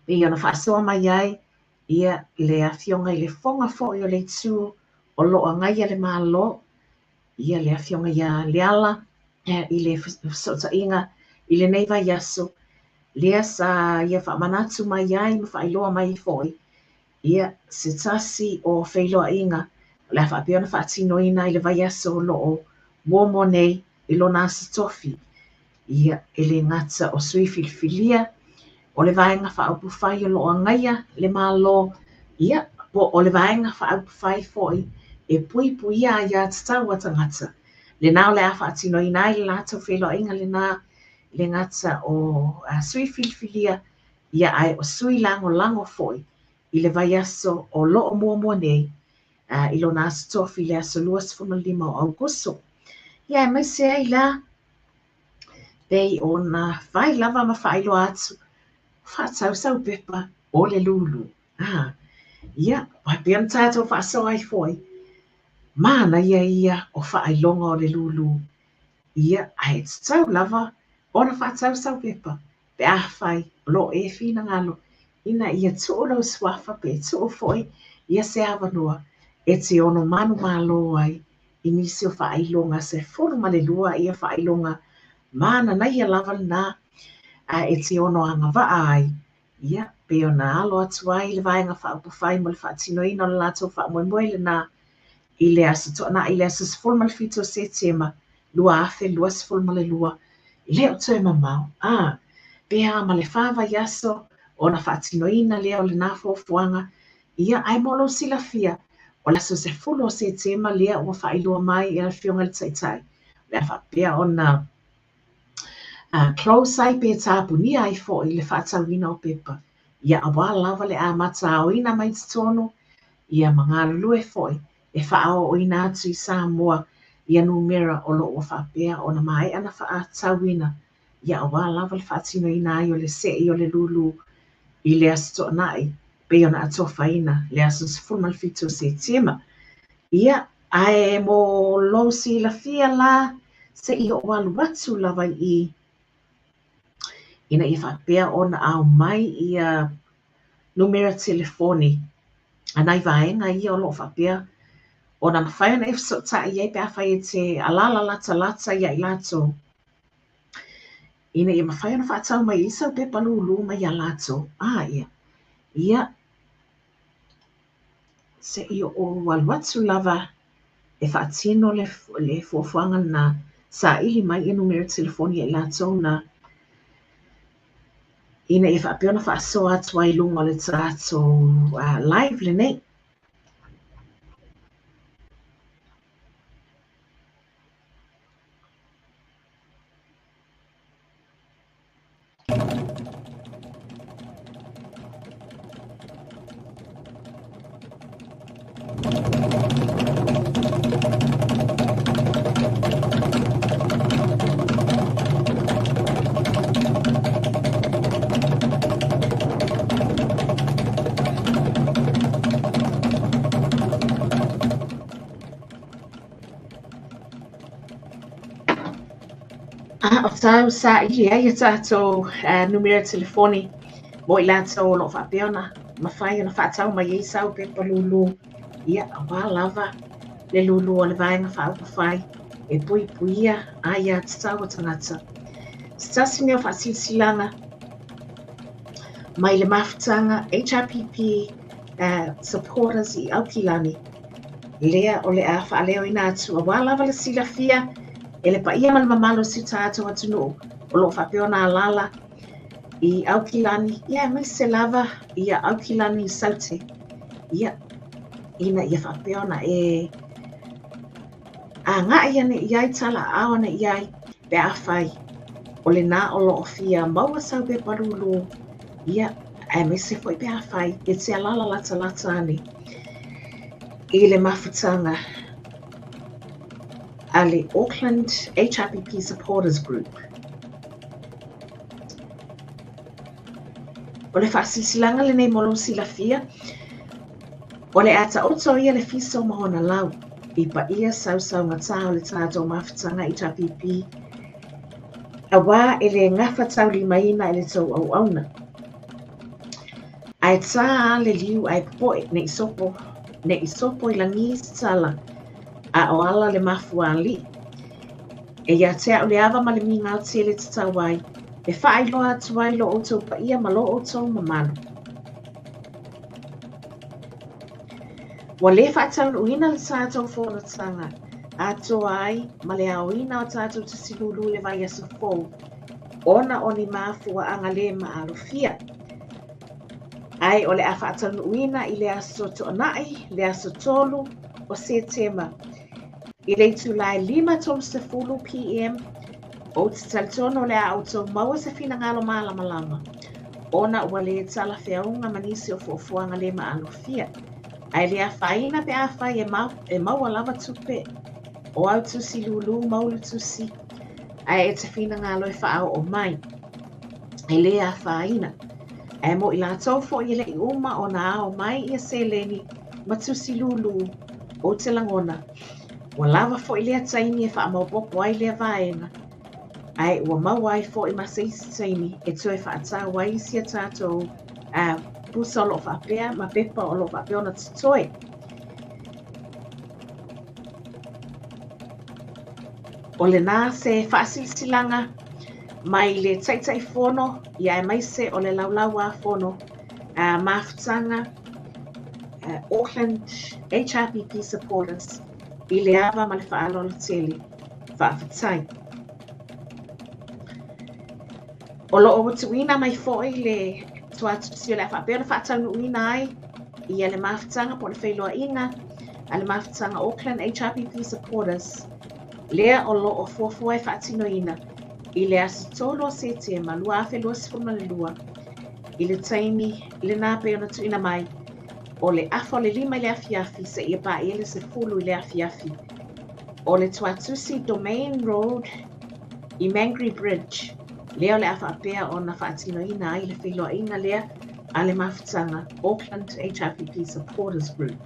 pei ona faasoa mai ai, ia, le Afioga i le Fofoga foi o le Itu o lo o agaia le Malo, ia, le Afioga ia Leala i le fesootaiga i lenei vaiaso, lea sa ia faamanatu mai ai ma faailoa mai foi, ia, se tasi o feiloaiga o le a faapea ona faatinoina i le vaiaso o lo o muamua nei i lona Aso Tofi. Ia, e le gata o sui filifilia o le Vaega Faaupufai o lo o agaia le Malo, ia, po o le Vaega Faaupufai foi e puipuia aia tatau a tagata. Lena o le a faatinoina ai le latou feiloaiga lena, e le gata o sui filifilia, ia, ae o sui lagolago foi i le vaiaso o lo o muamua nei i lona Aso Tofi i le aso 25 o Aokuso. Ia, aemaise ai la, pei ona fai lava ma faailoa atu, faatau sau pepa o le lūlū. Ah, ia, aua e pei ona tatou faasoa ai foi, manaia ia o faailoga o le lūlū. Ia, ae tatau lava ona faatau sau pepa pe afai o lo o e finagalo ina ia tuu lou suafa pe tuu foi ia se avanoa e te ono manumalo ai i nisi o faailoga 12 ia faailoga mananaia lava lena e te ono agavaa ai, ia, pei ona alo atu ai le Vaega Faaupufai mo le faatinoina o le latou faamoemoe lena i le Aso Toonai i le aso 17 o Setema 2022, e le o toe mamao, a, pe a ma le fa vaiaso ona faatinoina lea o lena fuafuaga. Ia, ae mo lou silafia, o le aso 10 o Setema lea ua faailoa mai e le Afioga i le Taitai, o le a faapea ona close ai pe tapunia ai foi le faatauina o pepa. Ia, aua lava le amata aoina mai totonu, ia ma galulue foi e faaooina atu i Samoa ia numera o lo o ua faapea ona maea na faatauina, ia aua lava le faatinoina ai o le se'i o le lūlū i le Aso Toonai pei ona atofaina le aso 17 o Setema. Ia, ae mo lou silafia la, se i ou alu atu lava i i, ina ia faapea ona ao mai ia numera telefoni a nai vaega ia o lo o faapea ona mafai ona e fesootai i ai pe afai e te alaala latalata ia i latou, ina ia mafai ona faatau mai ai sau pepa lūlū mai iā latou. A ia, ia, se i ou alu atu lava e faatino le, le fuafuaga lena, saili mai ia numera telefoni ia i latou na, ina ia faapea ona faasoa atu ai i luga o le tatou live lenei. A o tāu saili ai a tātou numera telefoni mo i latou o loo faapea ona mafai ona faatau mai ai sau pepa lūlū, ia auā lava le lūlū o le Vaega Faaupufai e Puipuia Aiatatau a Tagata. Se tasi mea o faasilasilaga mai le mafutaga HRPP supporters i Aukilani, lea o le a faaleoina atu auā lava le silafia e le paia ma le mamalu o si o tatou atunuu o loo faapea ona alaala i Aukilani, ia aemaise lava ia Aukilani i Saute, ia ina ia faapea ona e agai ane i ai, talaaao ane i ai, pe afai o lena o loo fia maua sau pepa lūlū, ia aemaise foi pe afai e te alaala latalata ane i le mafutaga a le Auckland HRPP Supporters Group. O le faasilasilaga lenei mo lou silafia, o le a taoto ia le fiso ma ona lau i paia sausaugatā o le tatou mafutaga HRPP, auā e le gafataulimaina e le tou auauna. Ae tā a le liu ae popoe ne i sopo, ne i sopo i lagi se tala, a o ala le mafuaalii. E ia te au le ava ma le migao tele tatau ai, e faailoa atu ai lo outou paia ma lo outou mamalu. Ua le faataunuuina le tatou fonotaga atoa ai ma le aoina o tatou tusi lūlū i le vaiaso fou, ona o ni mafuaaga le maalofia. Ae o le a faataunuuina i le aso Toonai, le aso 3 o Setema, i le itula e 5:30 PM. Ou te talitonu o le a outou maua se finagalo malamalama, ona ua le talafeauga ma nisi o fuafuaga le maalofia. Ae le afaina pe afai e maua lava tupe o au tusi lūlū ma ulu tusi, ae e te finagalo e faaoo mai, e le afaina. Ae mo i latou foi e lei uma ona ao mai ia seleni ma tusi lūlū, ou te lagona, ua lava foi lea taimi e faamaopoopo ai lea vaega, ae ua maua ai foi ma se isi taimi e toe faatau ai isi a tatou pusa o loo faapea ma pepa o loo faapea ona totoe. O lena se faasilasilaga mai le Taitaifono ia aemaise o le Laulau-a-Fono mafutaga Auckland HRPP Supporters i le ava ma le faaaloalo tele. Faafetai. O loo ua tuuina mai foi le tuatusi o le a faapea ona faataunuuina ai ia le mafutaga po o le feiloaiga a le mafutaga Auckland HRPP Supporters, lea o loo fuafua e faatinoina i le aso 3 o Setema 2022 i le taimi lena pei ona tuuina mai o le 4:30 i le afiafi seia paia le 10 i le afiafi. O le tuatusi Domain Road i Mangere Bridge, lea o le a faapea ona faatinoina ai le feiloaiga lea a le mafutaga Auckland HRPP Supporters Group.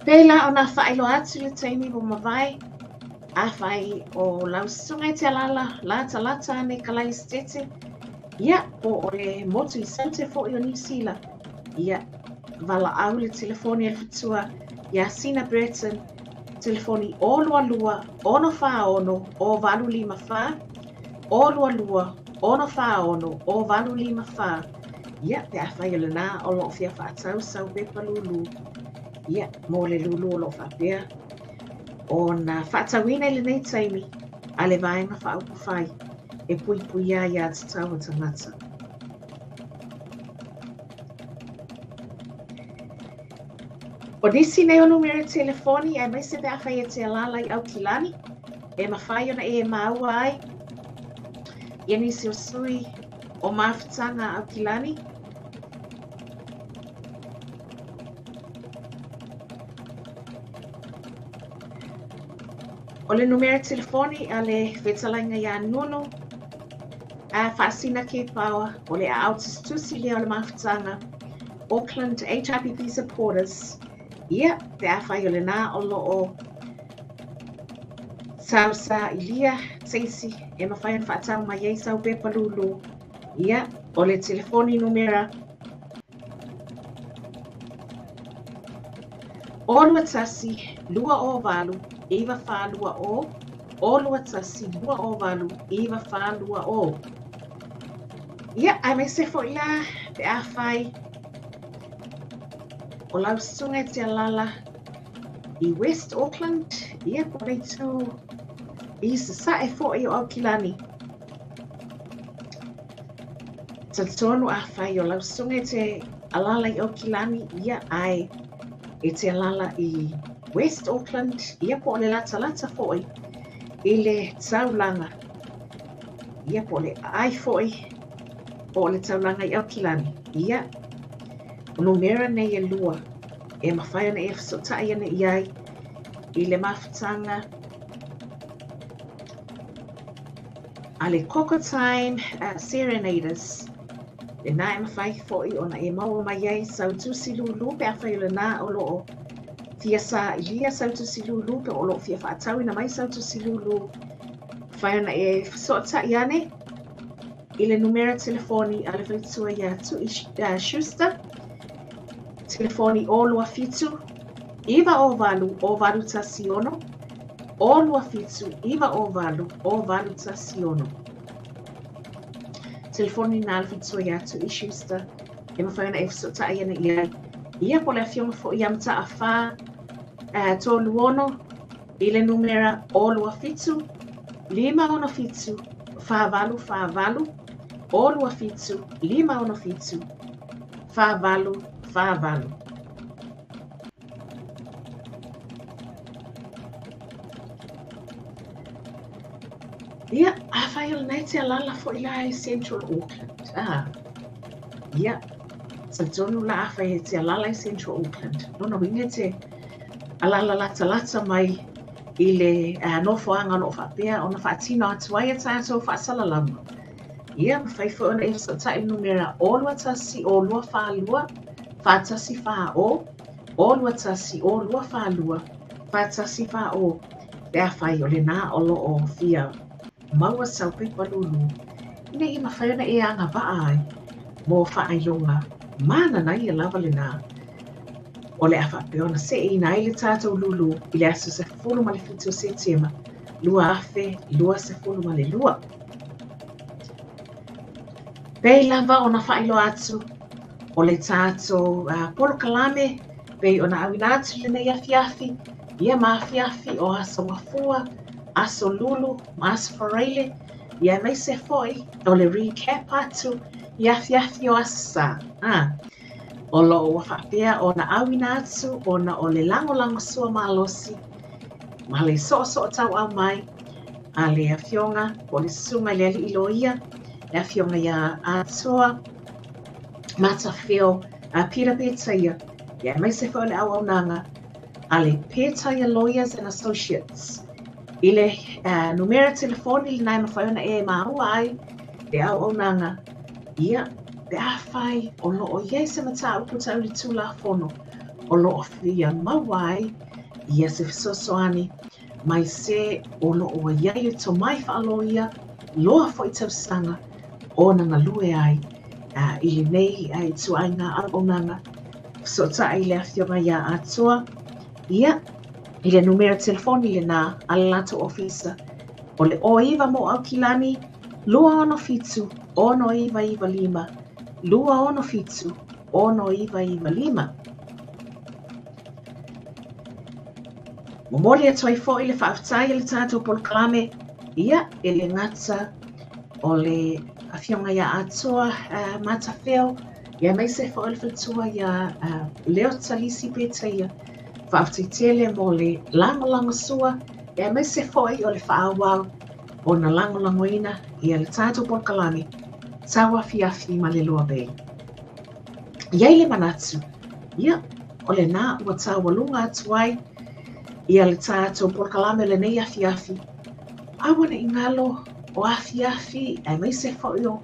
Pei la ona faailoa atu le taimi ua mavae, afai o lau susuga i te alaala latalata ane i Kalaesetete, ia po o le motu i Saute foi o Niu Sila, ia valaau le telefoni a le fetua ia Sina Burton, telefoni 022 646 0854, 022 646 0854. Ia pe afai o lena o loo fia faatau sau pepa lūlū, ia mo le lūlū o loo faapea ona faatauina i lenei taimi a le Vaega Faaupufai e Puipuia Aia Tatau a Tagata. O nisi nei o numera telefoni aemaise pe afai e te alaala i Aukilani, e mafai ona e maua ai ia nisi o sui o mafutaga a Aukilani. O le numera telefoni a le fetalaiga ia Nunu a Faasina Kepaoa, o le aao tusitusi lea o le mafutaga Auckland HRPP Supporters. Ia, pe afai o lena o lo o sausailia se isi e mafai ona faatau mai ai sau pepa lūlū, ia, o le telefoni numera 0 21 208 9420, 0 21 208 9420. Ia, aemaise foi la pe afai o lau susuga e te alaala i West Auckland, ia po o le itu i sasae foi o Aukilani. Talitonu afai o lau susuga e te alaala i Aukilani, ia ae e te alaala i West Auckland, ia po o le latalata foi i le taulaga, ia po o le aai foi o le taulaga i Aukilani, ia o numera nei e lua e mafai ona e fesootai ane i ai i le mafutaga a le Coco Time Serenaders. Lena e mafai foi ona e maua mai ai sau tusi lūlū pe afai o lena o lo o fia sailia sau tusi lūlū pe o lo o fia faatauina mai sau tusi lūlū. Mafai ona e fesootai ane i le numera telefoni a le faletua ia Tui Schuster, telefoni 027 908 0816, 027 908 0816. Telefoni na le faletua ia Tui Schuster e mafai ona e fesootai ane i ai. Ia po o le afioga foi ia Mataafa Toluono i le numera 027 567 4848, 027 567 4848. Ia, afai o lena e te alaala foi la i Central Auckland. Ah, ia, talitonu la afai e te alaala i Central Auckland. Lona uiga e te alaala latalata mai i le nofoaga o lo o faapea ona faatino atu ai a tatou faasalalauga. Ia, mafai foi ona e fesootai i le numera 0 21 0 2 4 2 4 1 4 0, 0 21 0 2 4 2 4 1 4 0 pe afai o lena o lo o fia maua sau pepa lūlū ina ia mafai ona e agavaa ai mo faailoga mananaia lava lena o le a faapea ona seeina ai le tatou lūlū i le aso 17 o Setema 2022. Pei lava ona faailoa atu o le tatou polokalame pei ona auina atu i lenei afiafi, ia ma afiafi o Aso Gafua, Aso Lulu ma Aso Faraile, ia aemaise foi o le recap atu i afiafi o Aso Sa. Ah, o lo o ua faapea ona auina atu ona o le lagolagosua malosi ma le soosootauau mai a le afioga po o le susuga i le alii loia, le afioga ia Atoa Matafeo a Peter Petaia, ia aemaise foi o le auaunaga a le Petaia Lawyers and Associates. I le numera telefoni lena e mafai ona e maua ai le auaunaga, ia, pe afai o lo o i ai se mataupu tau le Tulafono o lo o fia maua ai ia se fesoasoani mai se o lo o i ai le tomai faaloia loa foi tausaga ona galue ai i lenei ituaiga auaunaga, fesootai i le afioga ia Atoa, ia, i le numera telefoni lena a le latou ofisa o le 09 mo Aukilani 267 6995, 267 6995. Momoli atu ai foi le faafetai i le tatou polokalame, ia, e le gata o le afioga ia Atoa Matafeo, ia aemaise foi o le faletua ia Leota Lisi Petaia. Faafetai tele mo le lagolagosua, ia aemaise foi o le faaauau ona lagolagoina ia le tatou polokalame tauafiafi ma le Loa Bay. E i ai le manatu, ia, o lena ua taualuga atu ai ia le tatou polokalame lenei afiafi. Aua ne i galo o afiafi aemaise foi o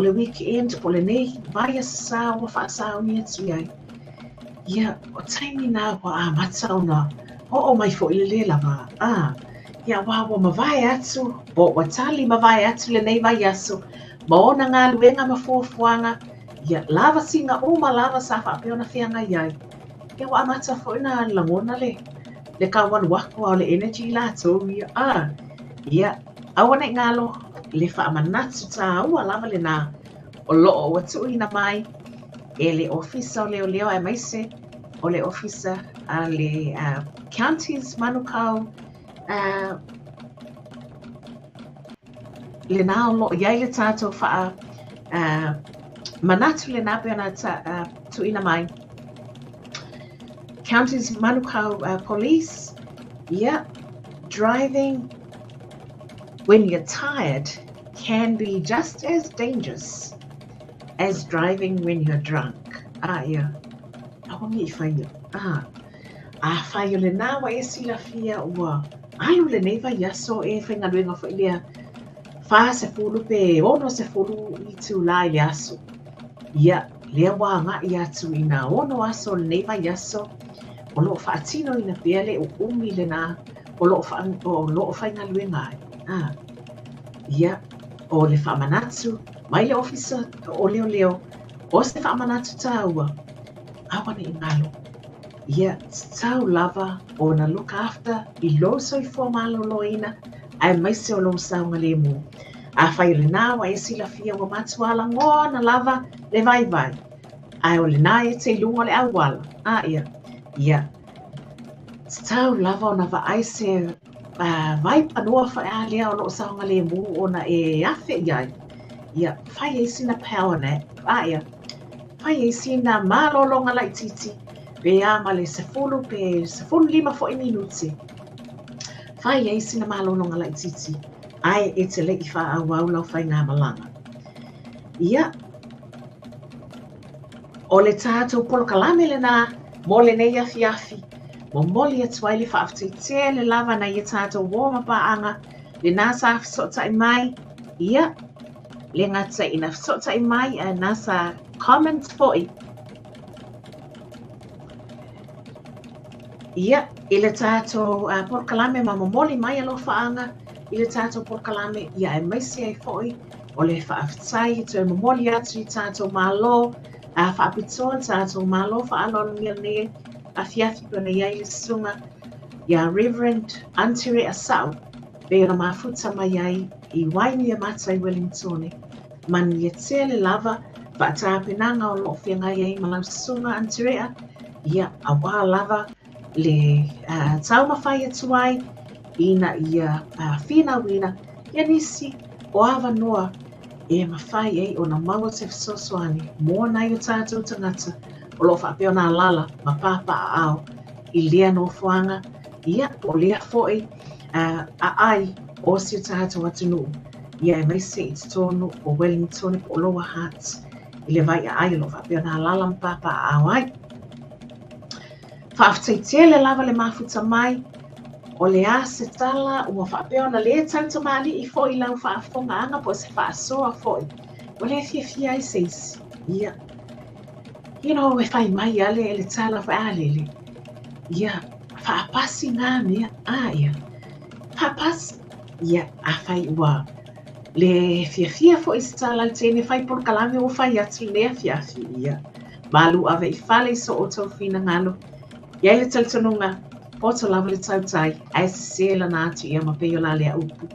le weekend po o lenei vaiaso sa ua faasauni atu i ai. Ia, o taimi na ua amata ona oo mai foi le lē lava. Ia, aua ua mavae atu, po ua tali mavae atu lenei vaiaso ma ona galuega ma fuafuaga. Ia, lava siga uma lava sa faapea ona feagai ai. Ia, ua amata foi ona lagona le le tau alu aku o le energy latou ia. Ia, aua ne i galo le faamanatu tāua lava lena o loo ua tuuina mai e le Ofisa o Leoleo aemaise o le Ofisa a le Counties Manukau lena o loo i ai le tatou faa manatu lena pe ona tuuina mai. Counties Manukau Police, yeah, driving when you're tired can be just as dangerous as driving when you're drunk. Ia. Aua ne i faia. Afai o lena ua e silafia ua alu lenei vaiaso e faigaluega foi lea 40 pe 60 itulā i le aso. Ia, lea ua agai atu i nā 6 aso o lenei vaiaso o loo faatinoina pea le uumi lena o loo faigaluega ai. Ia, o le faamanatu mai le Ofisa o Leoleo o se faamanatu tāua, aua ne i galo. Ia, tatau lava ona look after i lou soifua maloloina aemaise o lou saogalemu. Afai o lena ua e silafia ua matua lagona lava le vaivai, ae o lena e te i luga o le auala. Ia, ia, tatau lava ona vaai se vaipanoa foi a lea o loo saogalemu ona e afe i ai. Ia, fai ai sina power nap. Ia, fai ai sina malologa laitiiti pe a ma le 10 pe 15 foi minute. Fai ai sina malologa laitiiti ae e te le i faaauau lau faigamalaga. Ia, o le tatou polokalame lena mo lenei afiafi. Momoli atu ai le faafetai tele lava nai a tatou uo ma paaga lena sa fesootai mai. Ia, le gata ina fesootai mai ae na sa comment foi. Ia, i le tatou polokalame ma momoli mai alofaaga i le tatou polokalame, ia aemaise ai foi o le faafetai e toe momoli atu i tatou malo faapitoa le tatou malo faaaloalogia lenei afiafi pe ona i ai le susuga ia Reverend Antere Asau pe ona mafuta mai ai i Wainuiomata i Wellingtone. Manuia tele lava faatapenaga o loo feagai ai ma lau susuga Anterea, ia auā lava le taumafai atu ai ina ia finauina ia nisi o avanoa e mafai ai ona maua se fesoasoani mo nai o tatou tagata o loo faapea ona alaala ma papaaao i lea nofoaga, ia po o lea foi aai o si o tatou atunuu, ia aemaise i totonu o Wellington po o Lower Hutt i le vaiaai o loo faapea ona alaala ma papaaao ai. Faafetai tele lava le mafuta mai. O le a se tala ua faapea ona lē tautamalii foi lau faafofogaaga po o se faasoa foi ua lē fiafia ai se isi. Ia, e fai mai a le tala foi a lele. Ia, faapasi ngā mea. Ia, faapasi. Ia, afai ua le fiafia foi se tala le teine fai polokalame ua fai atu lenei afiafi. Ia, malu ave i fale i so outou finagalo. Ia i le talitonuga, poto lava le tautai, ae sese lana atu ia ma pei o la lea upu.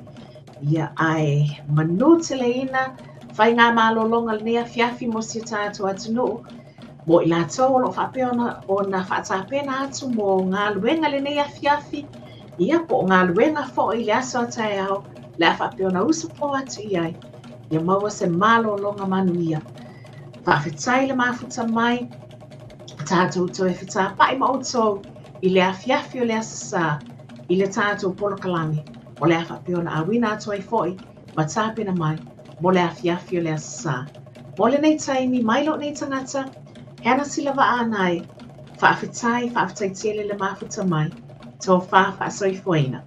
Ia, ae manu teleina, faigamalologa lenei afiafi mo si o tatou atunuu, mo i latou o loo faapea ona faatapena atu mo galuega lenei afiafi. Ia, po o galuega foi i le aso a taeao, le a faapea ona usu po atu i ai, ia maua se malologa manuia. Faafetai le mafuta mai, tatou toe fetapa'i ma outou i le afiafi o le Aso Sa i le tatou polokalame o le a faapea ona auina atu ai foi ma tapena mai mo le afiafi o le Aso Sa. Mo lenei taimi mai lou nei tagata, he anasila vaanae, faafetai, faafetai tele le mafuta mai, tofa faasoifuaina.